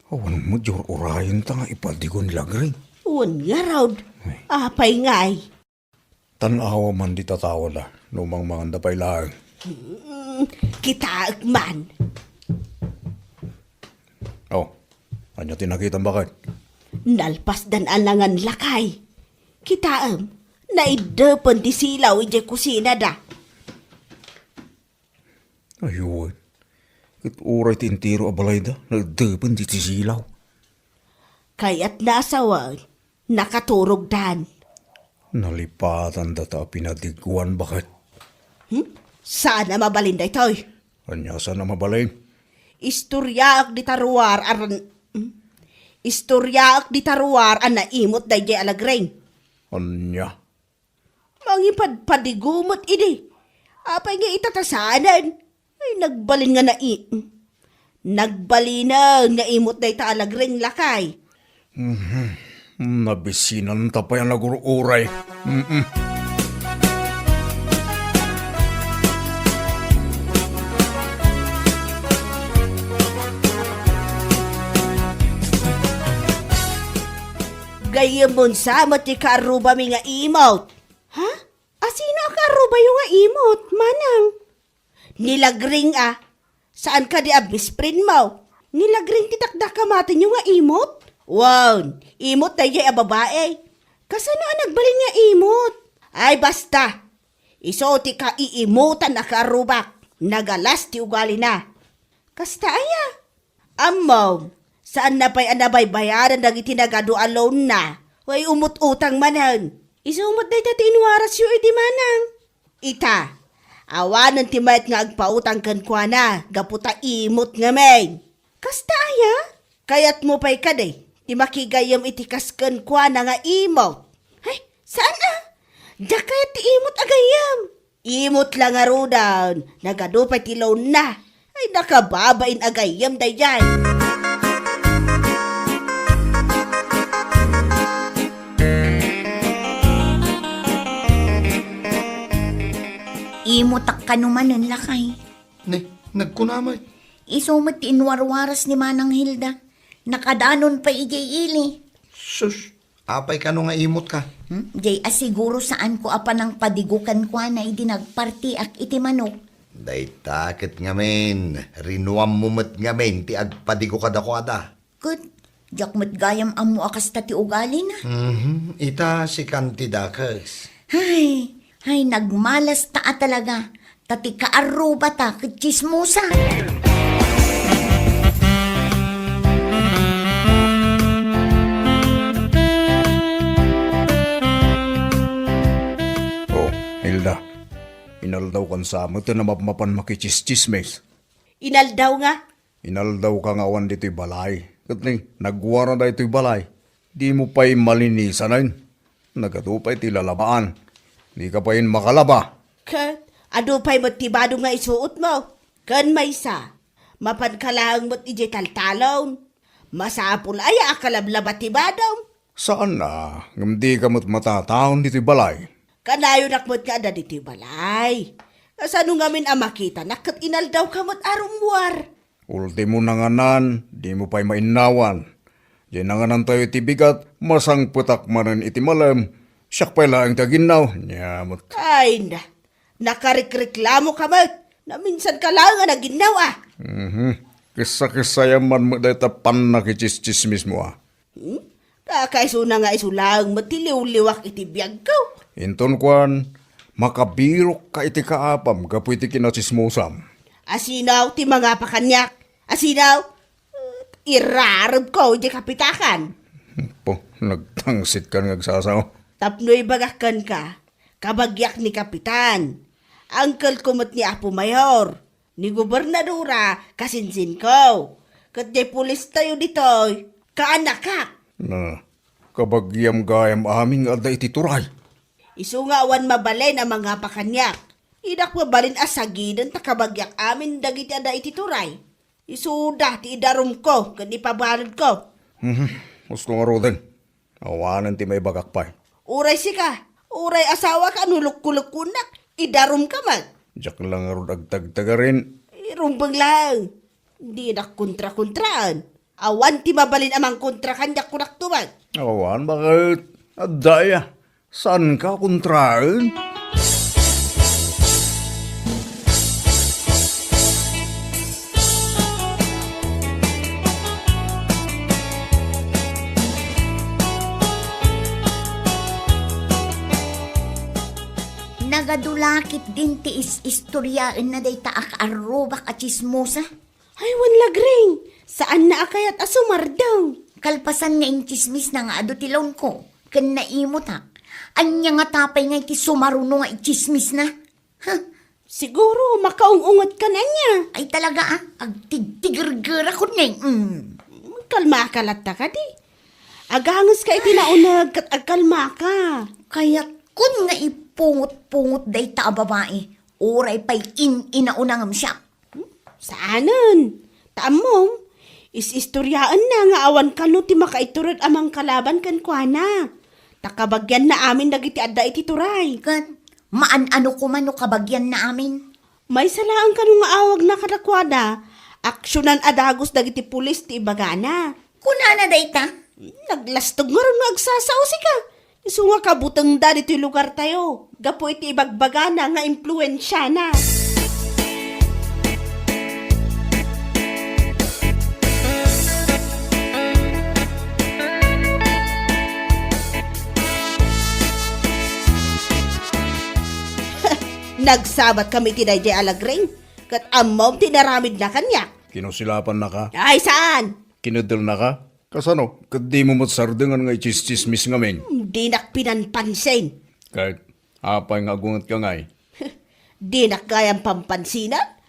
Awan met di ur-urayenta nga ipadigo ni Lagring. Wen ngarud. Ay. Apay ngay? Tan-awa man di tatawada no mangmanganda pay laeng. Hmm, kitaek man. Oh, ania ti nakitam, baket? Nalpasdan a nangan, lakay. Kitaem, naiddepen ti silaw idiay kusinada. Ay wen. Ket uray ti entero a balayda, naiddepen ti silaw. Kayatna a sawen, nakaturogdan. Nalipatandata a pinadiguan, baket. Hmm? Saan a mabalin daytoy? Ania saan a mabalin? Istoriaek dita ruar a ran-, hmm? Istoriaek dita ruar a naimut daydiay a Lagring. Ania? Mangipadpadigo met idi. Apay nga itatasanen? Ay, nagbalin nga nai-, nagbalinen nga imut dayta a Lagring, lakay. Mhm. Nabisinanta pay a nagur-uray. Mm-mm. Imbunsa met ti kaarrubami nga imot. Ha? Asino a kaarrubayo nga imot, manang? Ni Lagring a. Saan kadi a best friend mo? Ni Lagring ti dakdak kamatenyo nga imot? Wen, imot daydiay a babai. Kasano a nagbalin nga imot? Ay, basta. Isu ti kaiimutan a kaarrubak. Nagalas ti ugalina. Kasta aya? Ammom, saanna pay a nabaybayadan dagiti nagadu a loanna, wen umut-utang manen. Isu met dayta ti inwarasyo idi manang. Ita, awanen ti mayat nga agpautang kenkuana gapu ta imot ngamin. Kasta aya? Kayatmo pay kadi ti makigayyem iti kas kenkuana nga imot? Ay, saan a? Diak kayat ti imot a gayyem. Imot la ngaruden, nagadu pay ti loanna. Ay, nakababain a gayyem daydiay. Imotak kano manen, lakay. Ne, nagkuna met. Isu met ti inwarwaras ni Manang Hilda. Nakadanon pay idiay ili. Sus, apay kano nga imot ka? Hmm? Jay, a siguro saanko a panangpadigo kenkuana idi nagpartiak iti manok. Dayta ket ngamin, rinuammo met ngamin ti agpadigo kadakuada. Ket, diak met gayam ammo a kasta ti ugalina. Mhm, ita sikan ti dakes. Hay, hay, nagmalas ta a talaga. Ta ti kaarrubata ket tsismosa. Oh, Hilda. Inaldaw kan sa met a mapmapan makitsistsismis. Inaldaw nga? Inaldawka nga awan ditoy balay. Ket ni, nagwara daytoy balay. Dimo pay malinisanen. Nagadu pay ti lalabaan. Dika pay makalaba. Ket, adu pay met ti badom nga isuotmo. Ken maysa, mapanka laeng met idiay taltalon. Masapul aya a kalablaba ti badom? Saan a, ngem dika met matataon ditoy balay. Kanayonak met nga adda ditoy balay. Kasano ngamin a makitanak ket inaldawka met a rummuar? Ultimo nanganan, dimo pay mainnawan. Diay nanganantayo iti bigat, masangpetak manen iti malem. Siak pay laeng ti aginnaw, nia met. Ay na, nakarikreklamoka met. Naminsanka laeng a naginnaw a. Mhm. Kissa-kissayam man met dayta pannakitsistsismismo a. Hmm? Kakaisuna nga isu laeng met ti liwliwak iti biagko. Inton kuan, makabirokka iti kaapam gapu iti kinatsismosam. Asino ti mangapa kaniak? Asino? Irarebko iti kapitakan. Po, nagtangsit kan nga agsasao. Tapno ibagak kenka, kabagiak ni Kapitan. Angkelko met ni Apo Mayor. Ni gobernadora, kasinsinko. Ket diay pulistayo ditoy, kaanakak. Na, kabagiam gayam amin nga adda iti turay. Isu nga awan mabalin a mangapa kaniak. Dinak mabalin a sagiden ta kabagiak amin dagiti adda iti turay. Isuda ti idarumko ken ipabaledko. Mhm, husto ngaruden. Awanen ti maibagak pay. Uray sika, uray asawaka no lukkolukkonak, idarumka met. Diak la ngarud agtagtagarin. Irumbeng laeng. Dinak kontrakontraan. Awan ti mabalin a mangkontra kaniak kunakto met. Awan, baket? Adda aya. Saanka kontraen? Nagadu la ketdin ti is-istoriaenna dayta a kaarrubak a tsismosa? Ay, wen, Lagring, saanna a kayat a sumardeng. Kalpasan nga intsismisna nga adu ti lawnko ken naimutak, ania ngata pay ngay ti sumaruno nga itsismisna? Huh? Siguro, makaung-unget ka na niya. Ay, talaga, ah. Agtigtigergerakon ngay. Mm. Kalmaka latta kadi. Agangeska iti nauneg ket agkalmaka. Kayatkon nga ipungot-pungot dayta a babai. Uray pay in-inauna ngem siak. Hmm? Saanen? Ta ammom, is-istoriaenna nga awan kano ti makaitured a mangkalaban kenkuana. Ta kabagianna amin dagiti adda iti turay. Ket, maan-ano koma no kabagianna amin? Maysa laeng kano nga awagna kadakuada, aksionan a dagus dagiti pulis ti ibagana. Kunana dayta? Naglastog ngarud nga agsasausika. Isu nga kabutengda ditoy lugartayo gapu iti ibagbagana nga impluensiana. Nagsabatkami iti daydiay a lagring, ket ammom ti inaramidna kaniak. Kinusilapannaka? Ay, saan? Kineddelnaka? Kasano? Ket dimo met sardengan nga itsistsismis ngamin? Dinak pinanpansin. Ket apay nga agungetka ngay? Dinak gayam pampansinan?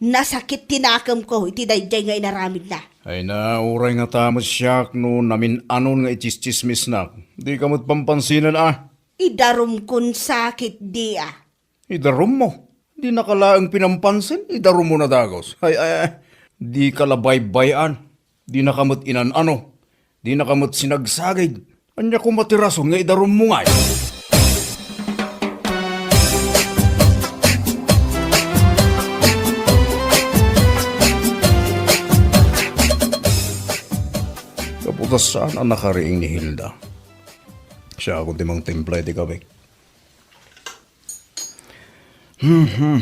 Nasakit ti nakemko iti daydiay nga inaramidna. Ay na, uray ngata met siak no namin-anon nga itsistsismisnak. Dika met pampansinan a. Idarumkon sakit, di a. Idarummo? Dinaka laeng pinampansin, idarummo na dagus. Ay, ay, ay. Dika la baybay-an. Dinaka met inan-ano. Dinaka met sinagsagid. Ania koma ti rason nga idarummo ngay? Gapu ta saan a nakariing ni Hilda. Siakon ti mangtimpla iti kape. Hmm, hmm.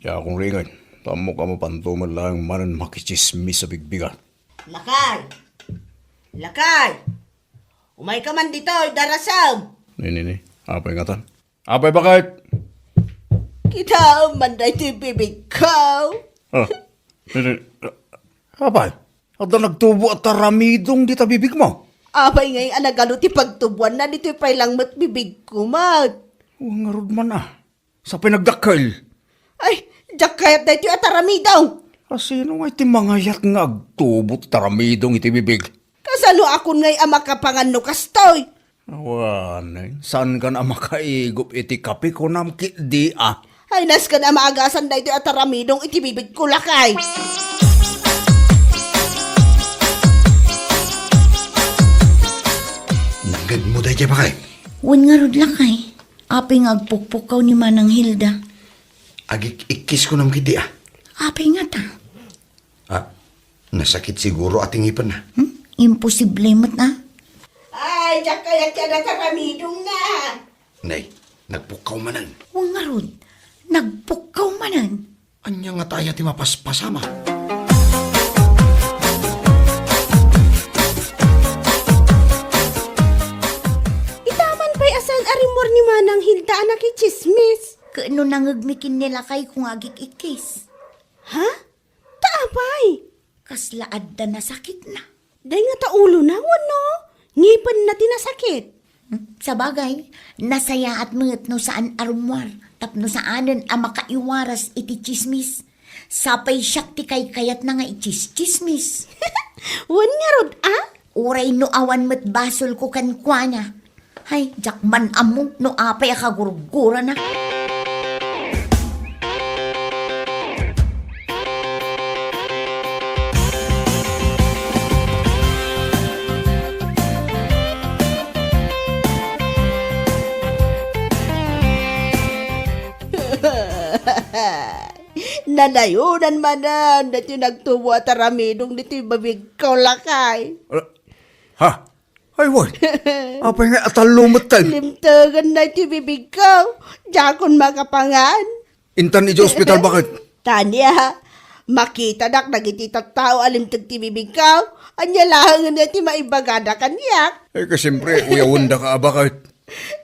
Diakon riingen. Ammok a mapanto met laeng manen makitsismis a bigbigat. Lakay! Lakay! Umayka man ditoy, darasem! Ni, ni, ni. Apay ngatan? Apay, bakit? Kitaem man daytoy bibigko. Ah, ni, ni. Apay? Adda nagtubo a taramidong dita bibigmo? Apay ngay a nagano ti pagtubuanna ditoy pay lang met bibigko met? Wen ngarud man a. Sapay nagdakkel. Ay, diak kayat daytoy a taramidong. A sino ngay ti mangayat nga agtubo ti taramidong iti bibig? Kasano akon ngay a makapangan no kastoy? Awanen, saankan a makaigup iti kape kunam ketdi a? Ay, nasken a maagasan daytoy a taramidong iti bibigko, lakay. Nangngegmo daydiay, bakit? Wen ngarud, lakay. Apay nga agpukpukkaw ni Manang Hilda? Agik-ikkis kunam ketdi a? Apay ngata? Ah, nasakit siguro a ti ngipenna. Hmm? Imposible met a. Ay, diak kayat ti adda taramidongna. Nay, nagpukkaw manen. Wen ngarud, nagpukkaw manen. Ania ngata aya ti mapaspasama? Ita man pay a saan a rimmuar ni Manang Hilda a nakitsismis. Ket no nangngegmi ken ni lakayko nga agik-ikkis. Ha? Ta apay? Kasla adda nasakitna. Dayta ulona wenno ngipenna ti nasakit? Hmm, sabagay, nasayaat met no saan a rummuar tapno saanen a makaiwaras iti tsismis. Sapay siak ti kaykayatna nga itsistsismis. Wen ngarud a? Uray no awan met basolko kenkuana. Hay, diak man ammo no apay a kagurgurana. Nanayonan manen daytoy nagtubo a taramidong ditoy bibigko, lakay. Ah, ha? Ay, wen. Apay nga atallo met tayo? Limtegenna iti bibigko. Diakon makapangan. Intan iti ospital, bakit? Tania, makitadak dagiti tattao a limteg ti bibigko. Ania laengen ti maibagada kaniak? Ay, ka, siyempre, uyawendaka a, bakit?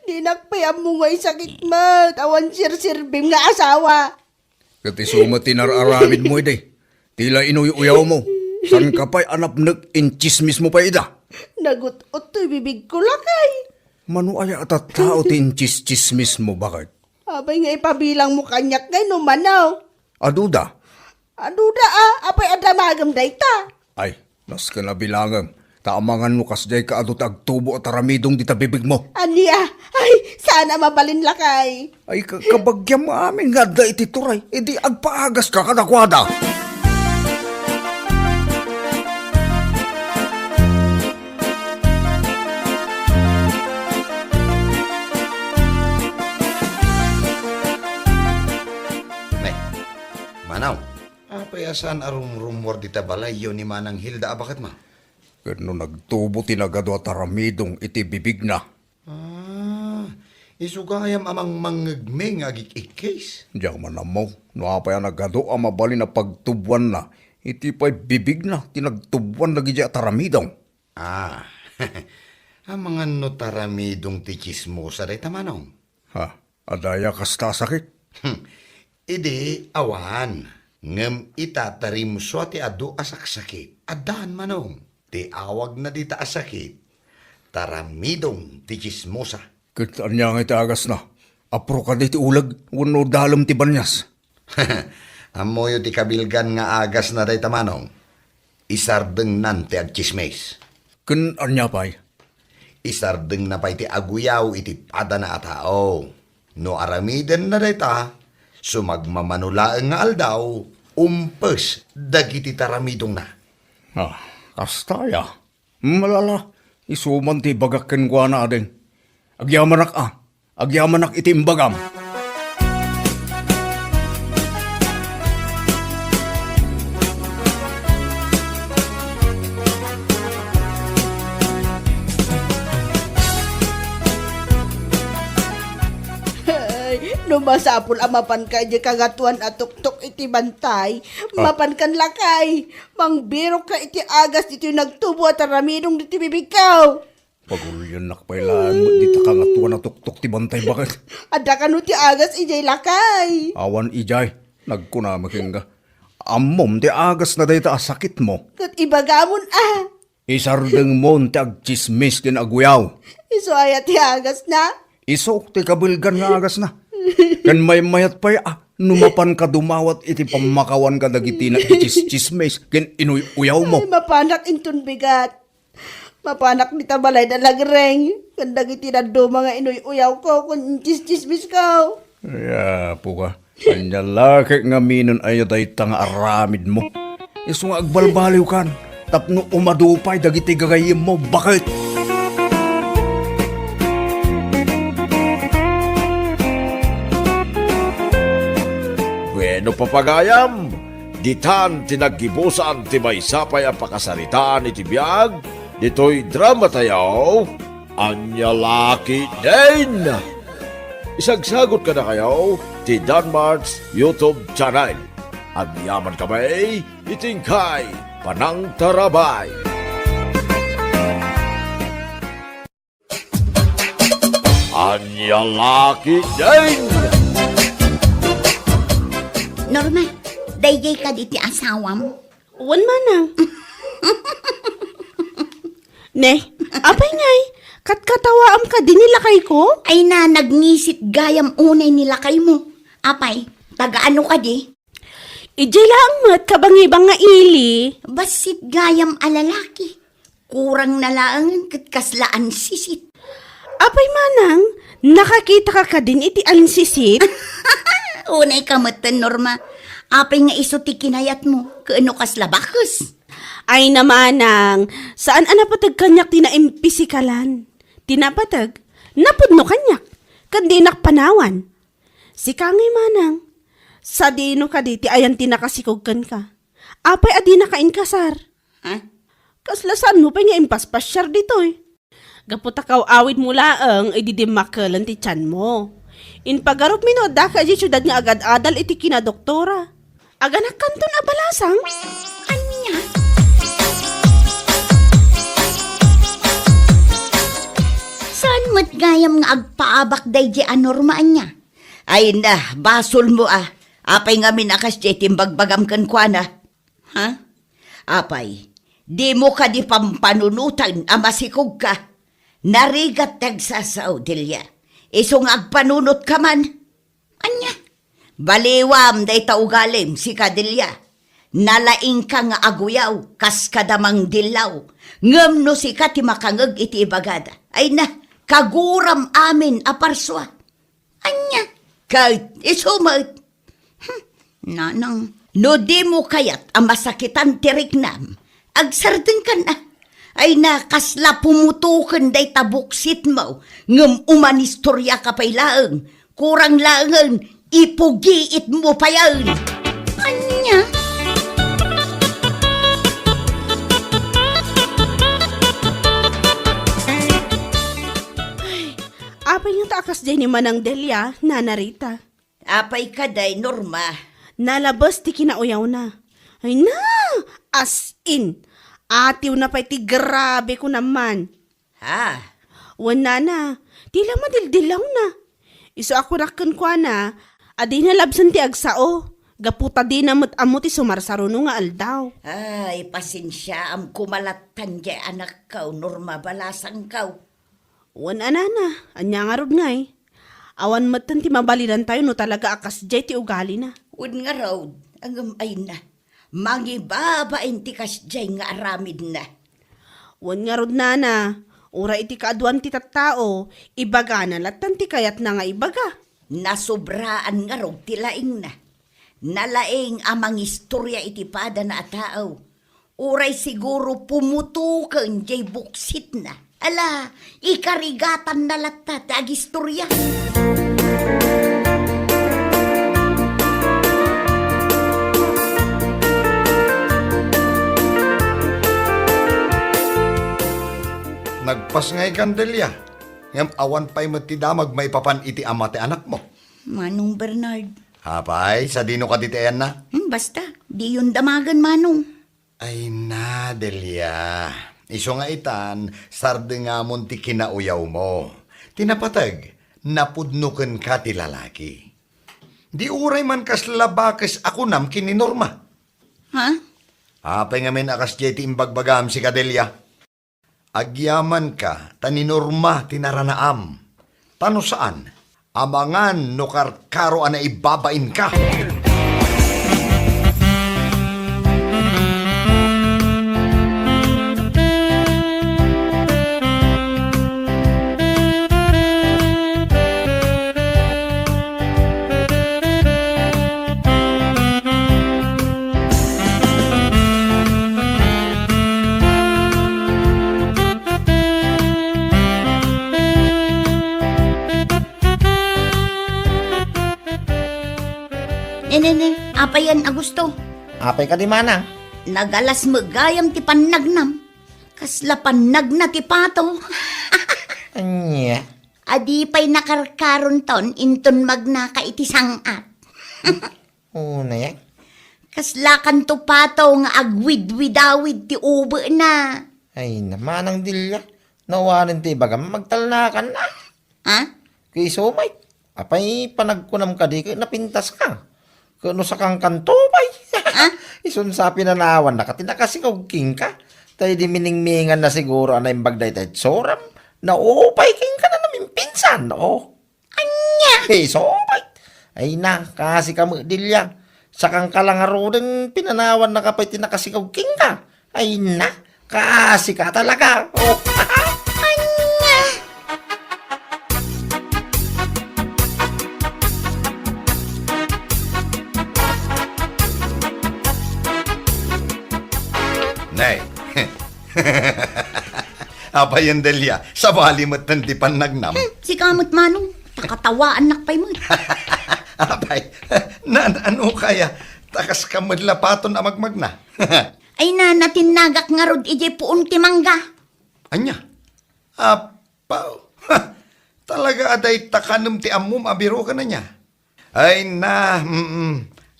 Dinak pay ammo nga isakit met. Awan sirsirbim nga asawa. Ket isu met ti nar-aramidmo idi. Ti la inuy-uyawmo. Saanka pay a napnek, intsismismo pay ida. Nagut-ot toy bibigko, lakay. Mano aya a tattao ti intsistsismismo, bakit? Apay nga ipabilangmo kaniak ngay no mano? Aduda. Aduda a, apay a damagem dayta? Ay, nasken a bilangem, ta amangan no kasdiay ka adu ti agtubo a taramidong dita bibigmo. Ania? Ay, saan a mabalin, lakay. Ay, ka-, kabagiam amin nga adda iti turay, idi agpaagaska kadakuada. Nay, Manaw, apay a saan a rumrummuar dita balayyo ni Manang Hilda a baketmo? Ket no nagtubo ti nagadu a taramidong iti bibigna. Ah, isu gayam a mangmangngegmi nga agik-ikkis. Diak man ammo no apay a nagadu a mabalin a pagtuboanna iti pay bibigna ti nagtuboan dagidiay a taramidong. Ah, amangan no taramidong ti tsismosa dayta, Manong. Ha, adda aya kasta a sakit? Hmm. Idi awan, ngem ita ta rimsua ti adu a saksakit. Addaan, Manong. Ti awagna dita a sakit, taramidong ti tsismosa. Ket ania nga iti agasna? Apro kadi ti uleg wenno dalem ti banias? Ammoyo ti kabilgan nga agasna dayta, Manong. Isardengnan ti agtsismis. Ken ania pay? Isardengna pay ti aguyaw iti padana a tao. No aramidenna dayta, sumagmamano laeng nga aldaw, umpes dagiti taramidongna. Ah, kasta aya. Malala, isu man ti ibagak kenkuana, ading. Agyamanak a, agyamanak iti imbagam. Ay, no masapul a mapanka idiay kangatoan a tuktok iti bantay, ah, mapankan lakay. Mangbirokka iti agas ditoy nagtubo a taramidong ditoy bibigko. Paguliannak pay laeng met dita kangatoan a tuktok ti bantay baket. Adda kano ti agas idiay lakay? Awan idiay. Nagkunami kenka. Ammom ti agasna dayta a sakitmo. Ket ibagamon a. Isardengmon ti agtsismis ken aguyaw. Isu aya ti agasna? Isu ti kabilgan nga agasna. Ken maymayat pay a no mapanka dumawat iti pammakawan kadagiti nagtsismis ken inuy-uyawmo. Ay, mapanak inton bigat. Mapanak dita balay da lagreng, ken dagiti dadduma nga inuy-uyawko ken intsistsismisko. Ay, apo ka. Ania la ket ngamin aya dayta nga aramidmo? Isu nga agbalbaliwkan tapno umadu pay dagiti gagayyemmo, baket. Wenno, papagayam, ditan ti naggibusan ti maysa pay a pakasaritaan iti biag ditoy dramatayo, Ania La Ketdin! Isagsagut kadakayo ti Danmart's YouTube channel. Agyamankami iti inkay panangtarabay. Ania La Ketdin! Norma, daydiay kadi ti asawam? Wen, manang. Ne, apay ngay, katkatawaam kadi ni lakayko? Ay na, nagngisit gayam unay ni lakaymo. Apay, taga ano kadi? Idiay laeng met kabangibang nga ili. Bassit gayam a lalaki. Kurang na laengen ket kasla ansisit. Apay manang, nakakitaka kadin iti ansisit? Unay ka metten, Norma. Apay nga isu ti kinayatmo, ken no kasla bakes? Ay na manang, saan a napateg kaniak ti naimpisikalan. Ti napateg, napudno kaniak, ken dinak panawan. Sika ngay manang, sadino kadi ti ayan ti nakasikog kenka? Apay a dinaka inkasar? Ha? Kasla saanmo pay nga impaspasiar ditoy? Gapu ta kaw-awidmo laeng idi dimmakelen ti tianmo. Impagarupmi no addaka idiay siudad nga agad-adal iti kinadoktora. Aganakkanton a balasang? Ania? Saan met gayam nga agpaabak daydiay a Norma, ania? Ay na, basolmo a. Apay ngamin a kasdiay ti imbagbagam kenkuana? Ha? Apay, dimo kadi pampanunoten a masikogka? Narigat ti agsasao, Delia. Isu nga agpanunotka man. Ania? Baliwam dayta ugalim, sika, Delia. Nalaingka nga aguyaw, kas kada mangdillaw. Ngem no sika ti makangeg iti ibagada, ay na, kaguram amin a parsua. Ania? Ket isu met. Hmm, nanang, no dimo kayat a masakitan ti riknam, agsardengkan a. Ay na, kasla pumutoken dayta buksitmo, ngem umanistoriaka pay laeng. Kurang laengen, ipugiitmo payen. Ania? Apay ngata a kasdiay ni Manang Delia, Nana Rita? Apay kadi, Norma? Nalabes ti kinauyawna. Ay na! As in! Atiwna pay ti grabe ko naman. Ha? Wen, Nana, ti la madildillawna. Isu a kunak kenkuana a dina labsen ti agsao, gapu ta dina met ammo ti sumarsaruno nga aldaw. Ay, pasensiaam koma lattan diay anakko, Norma, balasangko. Wen a, Nana, ania ngarud ngay? Awan metten ti mabalinantayo no talaga a kasdiay ti ugalina. Wen ngarud, ngem ay na, mangibabain ti kasdiay nga aramidna. Wen ngarud, Nana, uray iti kaaduan ti tattao, ibagana lattan ti kayatna nga ibaga. Nasobraan ngarud ti laingna. Nalaing a mangistoria iti padana a tao. Uray siguro pumutoken diay buksitna. Ala, ikarigatanna latta ti agistoria. Nagpasngaykan, Delia. Ngem awan pay met ti damag maipapan iti ama ti anakmo. Manong Bernard. Apay, sadino kadi ti ayanna? Hmm, basta, diyon damagen, Manong. Ay na, Delia. Isu nga itan, sardengamon ti kinauyawmo. Ti napateg, napudno kenka ti lalaki. Di uray man kasla bakes a kunam ken ni Norma. Ha? Apay ngamin a kasdiay ti imbagbagam, sika, Delia? Agyamanka ta ni Norma ti naranaam. Ta no saan, amangan no karkaro a naibabainka. Ne, ne, ne, apay yan, Augusto? Apay kadi, Manang? Nagalas met gayam ti pannagnam. Kasla pannagna ti pato. Ania? Adi pay nakarkaronton inton magnaka iti sang-at. Unay, eh. Kaslakanto pato nga agwidwidawid ti ubena. Ay, na, Manang Delia. Nawanen ti ibagam, magtalnakan na. Ha? Kay isu met. Apay panagkunam kadi ket napintaska? Ket no sakangkanto pay. Ha? Isun sa pinanawannaka ti nakasikaw kenka. Ta idi miningminganna siguro a naimbag dayta itsuram, naupay kenka na namimpinsan. Oh. Ania? Isu met. Ay na, kaasika met, Delia. Sakangka la ngaruden, pinanawannaka pay ti nakasikaw kenka. Ay na, kaasika talaga. Oh. Ania? Nay. Apay, Delia, sabali metten ti pannagnam. Hmm, sika met, Manong, ta katawaannak pay met. Apay, na, ano kaya? Ta kaska met la paton a magmagna. Ay na, natinnagak ngarud idiay puon ti mangga. Ania? Apaw. Talaga a dayta kanem ti ammom a biro ken ania? Ay na, mm,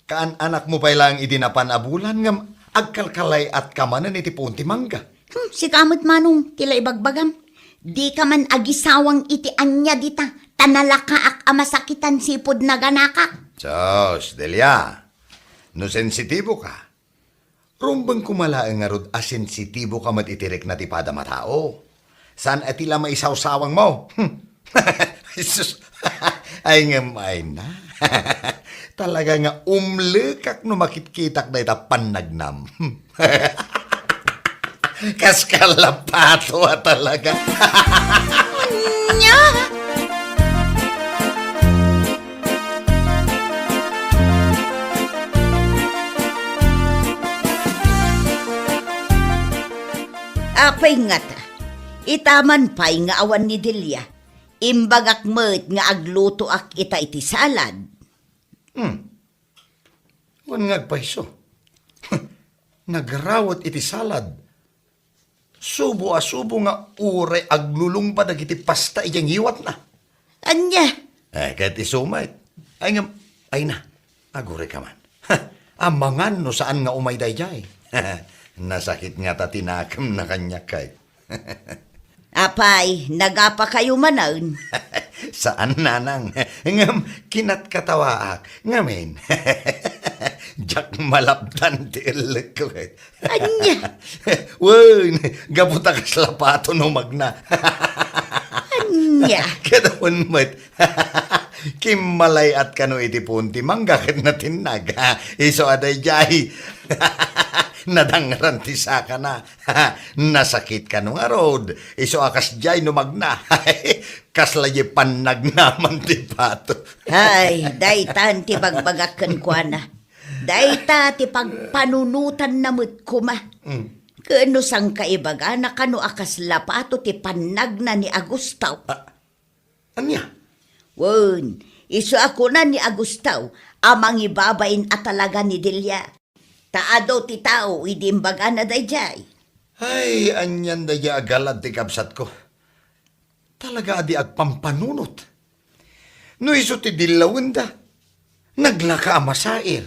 kaan-anakmo pay laeng idi napan a bulan ngem agkalkalay-atka manen iti puon ti mangga. Hmm, sika met, Manong, ti la ibagbagam. Dika man agisawang iti ania dita, ta nalakaak a masakitan sipud naganakak. Sus, Delia, no sensitibo ka, rumbeng koma laeng ngarud a sensitibo ka met iti rikna ti padam a tao. Saan a ti la maisawsawangmo? Jesus! Ay ngem ay na. Talaga nga umlekak no makitkitak dayta pannagnam. Kas kalapato a talaga. Ania? Apay ngata, ita man pay nga awan ni Delia, imbagak met nga aglutoak ita iti salad. Hmm. Wen nga agpayso. Nagrawet iti salad. Subo a subo nga uray aglulungba dagiti pasta idiay ngiwatna. Ania? Eh, ket isu met. Ay ngem, ay na, agurayka man. Amangan no saan nga umay daydiay. Nasakit ngata ti nakemna kaniak, kay. Apay, nagapakayo manen? Saan, nanang. Ngem, kinatkatawaak. Ngamin, diak malapdan ti ellekko, eh. Ania? Wen, gapu ta kasla pato no magna. Ania? Kadawen met. Kimmalay-at kano iti puon ti mangga ket natinnag. Isu a daydiay. Nadangran ti sakana. Nasakit kano ngarud. Isu a kasdiay no magna. Kasla diay pannagna man ti pato. Ay, daytan ti bagbagak kenkuana. Dayta ti pagpanunotanna met koma. Mm. Ken no sangka ibagana kano a kasla pato ti pannagna ni Agustaw. Ah, ania? Wen, isu a kuna ni Agustaw a mangibabain a talaga ni Delia. Ta adu ti tao idi imbagana daydiay. Ay, anian daydiay a galad ti kabsatko. Talaga a di agpampanunot. No isu ti dillawenda, naglaka a masair.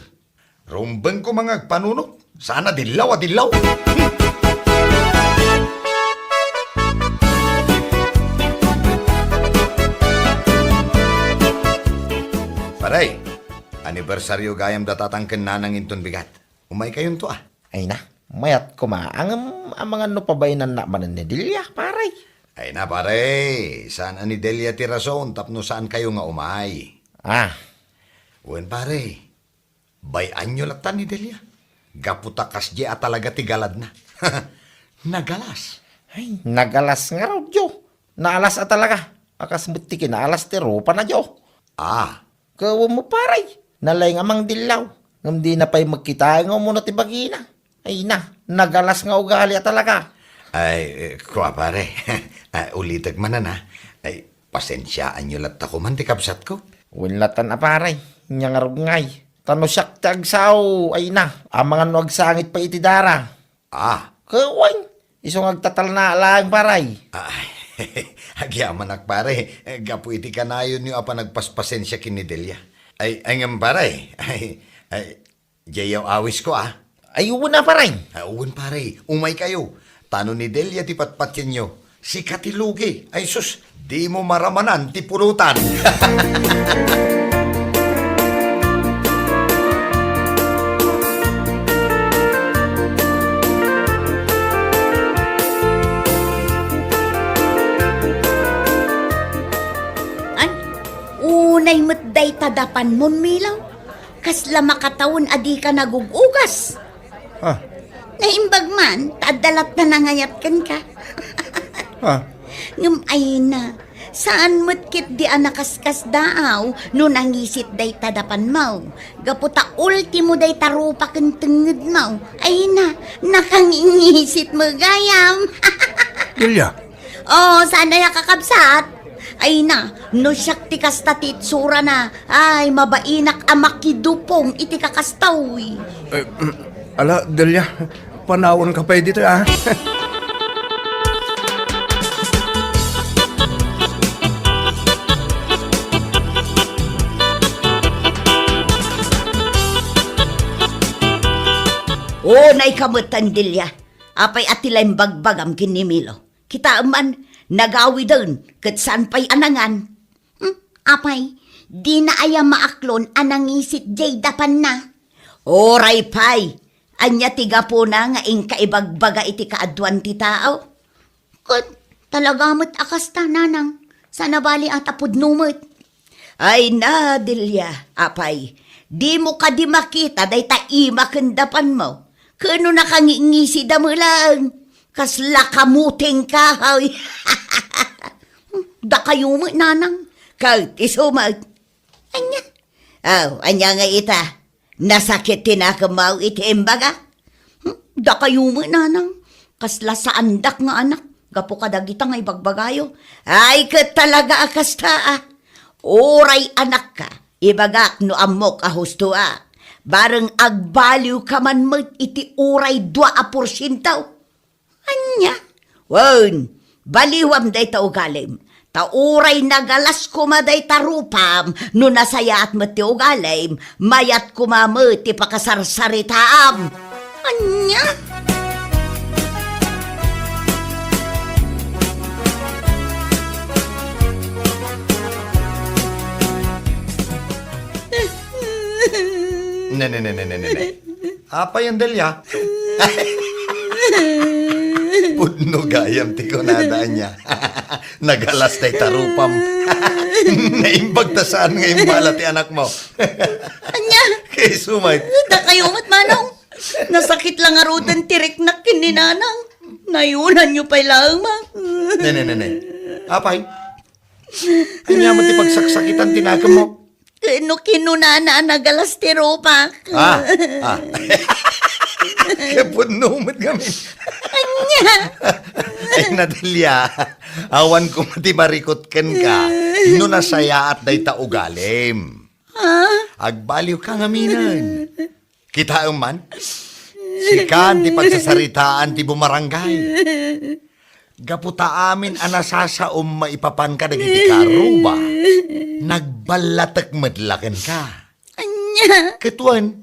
Rumbeng koma nga agpanunot. Saan a dillaw a dillaw. Pare, anibersario gayam da tatang ken nanang inton bigat. Umaykayonto, a. Ay na, mayat koma. Ngem amangan no pabainannak manen ni Delia, pare. Ay na, pare, saan a ni Delia ti rason tapno saankayo nga umay. Ah. Wen, pare, bay-anyo latta ni Delia. Gapu ta kasdiay a talaga ti galadna. Nagalas. Ay, nagalas ngarud, yo. Naalas a talaga. A kas met ti kinaalas ti rupana, yo. Ah. Ket wen met, pare, nalaing a mangdillaw, ngem dina pay met kitaen nga umuna ti bagina. Ay na, nagalas nga ugali a talaga. Ay, eh, kua, pare. Ah, ulitek manen, a. Ay, pasensiaanyo latta koman ti kabsatko. Wen latan a, pare, nia ngarud ngay. Ta no siak ti agsao, ay na, amangan no agsangit pay iti dara. Ah. Ket wen, isu nga agtatalna laeng, pare. Ay, agyamanak, pare. Eh, gapu iti kanayonyo a panagpaspasensia ken ni Delia. Ay, ay ngem, pare. Ay, ay, diay awisko, a. Ay, wen a, pare. Ay, wen, pare. Umaykayo. Ta no ni Delia ti patpatienyo, sika ti lugi. Ay sus, dimo maramanan ti pulutan. Ay, unay met dayta dapanmon, Milaw. Kasla makatawen a dika nagug-ugas. Ah. Naimbag man, ta adda latta nangayat kenka. Ah. Ngem ay na, saan met ketdi a nakaskasdaaw no nangisit dayta dapanmo. Gapu ta ultimo dayta rupa ken tengngedmo. Ay na, nakangingisit met gayam. Delia. Oh, saan aya, kakabsat? Ay na, no siak ti kasta ti itsurana, ay, mabainak a makidupong iti kakastoy. Eh, mm, ala, Delia, panawanka pay ditoy, a. Oh, naikametan, Delia. Apay a ti la imbagbagam ken ni Milo? Kitaem man, nagawiden, ket saan pay a nangan. Hmm, apay, dina aya maaklon a nangisit diay dapanna? Uray pay, ania ti gapuna nga inka ibagbaga iti kaaduan ti tao? Ket talaga met a kasta, nanang, saan a bali a ta pudno met. Ay na, Delia, apay, dimo kadi makita dayta ima ken dapanmo? Ket no nakangingisida met laeng, kasla kamutengka, haw. Dakayo met, nanang, ket isu met. Ania? Aw, ania nga ita? Nasakit ti nakemmo iti imbaga? Hmm? Dakayo met, nanang, kasla saandak nga anak gapu kadagita nga ibagbagayo. Ay, ket talaga a kasta, a. Uray anakka, ibagak no ammok a husto, a. Bareng agbaliwka man met iti uray dua a porsiento. Ania? Wen, baliwam dayta ugalim, Ta uray nagalas koma dayta rupam, no nasayaat met ti ugalim, mayat koma met ti pakasarsaritaam. Ania? Ne, ne, ne, ne, ne, ne, ne. Apay, Delia? Pudno gayam ti kunada ania. Nagalas dayta rupam. Naimbag ta saan nga imbala ti anakmo. Ania? Kay sumay. Dakayo met, manong. Nasakit la ngaruden ti riknak ken ni nanang. Nayunanyo pay laeng, ma. Ne, ne, ne, ne. Apay? Ania met ti pagsaksakitan ti nakemmo? Ken no kinunana a nagalas ti rupak. Ah, ah. Kay pudno met ngamin. Ania? Ay, Delia, awan koma ti marikut kenka no nasayaat dayta ugalim. Ah? Agbaliwka ngaminen. Kitaem man, sikan ti pagsasaritaan ti bumarangay. Gapu ta amin a nasasaom maipapan kadagiti karuba, nagballatek met la kenka. Ania? Ket wen,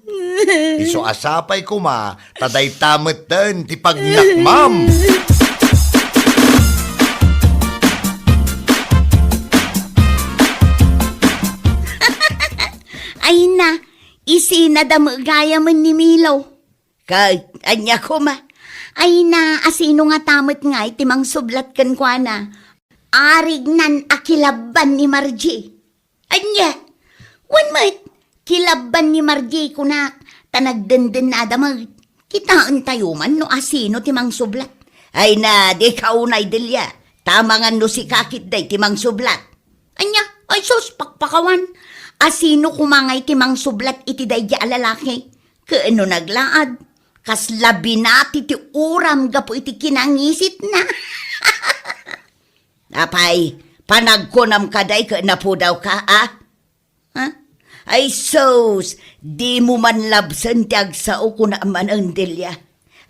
isu a sapay koma ta dayta metten ti pagnakmam. Ay na, isinada met gayamen ni Milo. Ket ania koma? Ay na, asino ngata met ngay ti mangsublat kenkuana? Arignan a kilabban ni Margie. Ania? Wen met, kilabban ni Margie kunak, ta nagdendennada met. Kitaentayo man no asino ti mangsublat. Ay na, dika unay, Delia. Ta amangan no sika ketdi ti mangsublat. Ania? Ay sus, pakpakawan. Asino koma ngay ti mangsublat iti daydi a lalaki? Ket no naglaad, kasla binati ti uram gapu iti kinangisitna. Apay, panagkunam kadi ket napudawka, a? Ha? Ay sus, dimo man labsen ti agsao, kunam manen, Delia.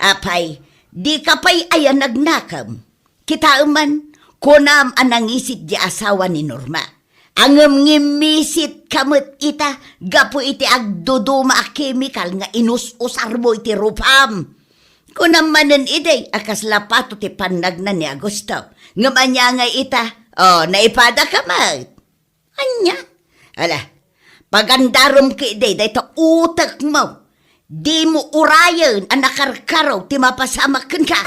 Apay, dika pay aya nagnakem? Kitaem man, kunam a nangisit ti asawa ni Norma. Ngem ngimmisit ka met ita gapu iti agduduma a kemikal nga inus-usarmo iti rupam. Kunam manen idi a kasla pato ti pannagna ni Augusto. Ngem ania ngay ita? O, naipada ka met. Ania? Ala, pagandarem ketdi dayta utekmo. Dimo urayen a nakarkaro ti mapasamak kenka.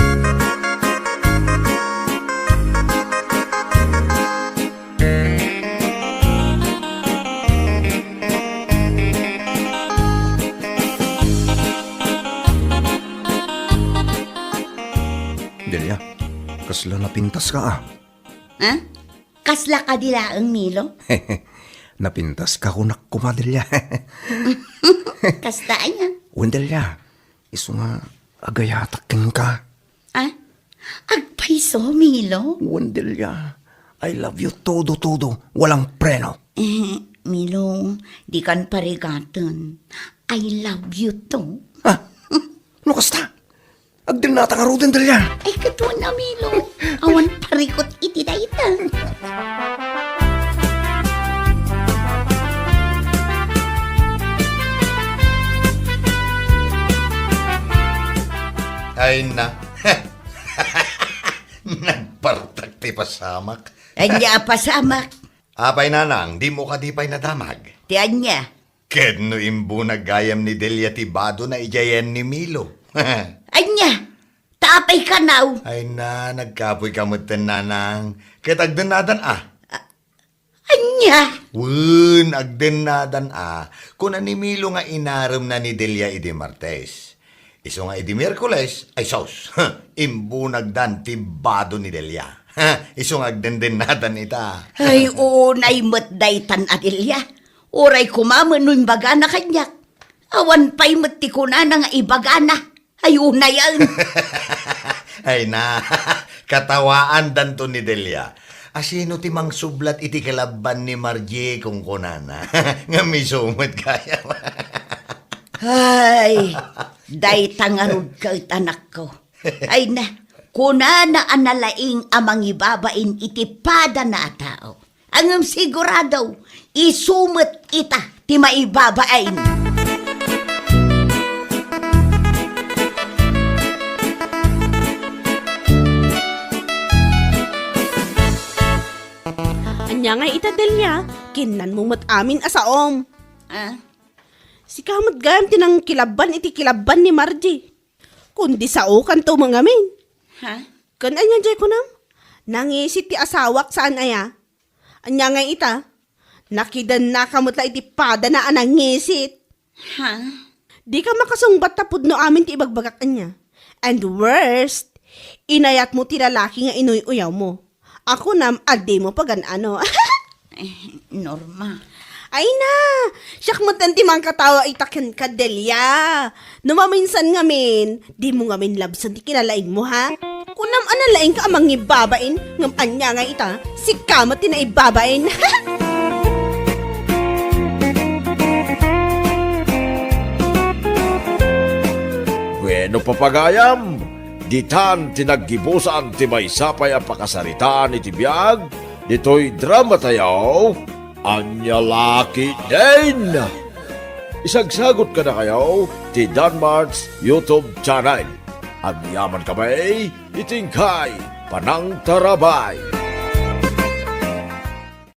Delia, kasla napintaska, a? Ha? Kasla kadi laeng, Milo? Napintaska kunak koma, Delia. Kasta aya? Wen, Delia, isu nga agayatak kenka. Ah? Agpayso, Milo? Wen, Delia, I love you todo, todo, walang preno. Eh, Milo, dikan parigaten. I love you too. Ah? No kasta? Agdennata ngaruden, Delia. Ay, ket wen a, Milo. Awan parikut iti dayta. Ay na. Nagpartak ti pasamak. Ania a pasamak? Apay, nanang, dimo kadi pay nadamag? Ti ania? Ket no imbunag gayam ni Delia ti badona idiay ayan ni Milo. Ania? Ta apay kanaw? Ay na, nagkapoyka metten, nanang. Ket agdennadan a. A-, ania? Wen, agdennadan a. Kuna ni Milo nga inaremna ni Delia idi Martes. Isu nga idi Miyerkules, ay sus, imbunagdan ti bado ni Delia. Isu nga agdendennadan ita. Ay, unay met daytan a Delia. Uray koma met no imbagana kaniak. Awan pay met ti kunana nga ibagana. Ay, unayen. Ay na, katawaandanto ni Delia. Asino ti mangsublat iti kalabban ni Margie, kunkunana. Ngem isu met gayam. Ay, dayta ngarud ket, anakko. Ay na, kunana a nalaing a mangibabain iti padana a tao. Ngem sigurado, isu met ita ti maibabain. Ania ngay ita, Delia? Kinnanmo met amin a saom. Ah? Sika met gayam ti nangkilabban iti kilabban ni Margie. Kundi saokanto ngamin. Ha? Ken ania jay kunam? Nangisit ti asawak saan aya? Ania ngay ita? Nakidennaka met la iti padana a nangisit. Ha? Dika makasungbat ta pudno amin ti ibagbagak ania. And worst, inayatmo ti lalaki nga inuy-uyawmo. A kunam a dimo pagan-ano. Eh, Norma. Ay na! Siak metten ti mangkatawa ita kenka, Delia. No maminsan ngamin, dimo ngamin labsen ti kinalaingmo, ha? Kunam a nalaingka a mangibabain, ngem ania ngay ita, sika met ti naibabain. Bueno, papagayam, ditan ti naggibusan ti maysa pay a pakasaritaan iti biag ditoy dramatayo, Ania La Ketdin! Isagsagut kadakayo ti Danmart's YouTube channel. Agyaman kami iti inkay panangtarabay.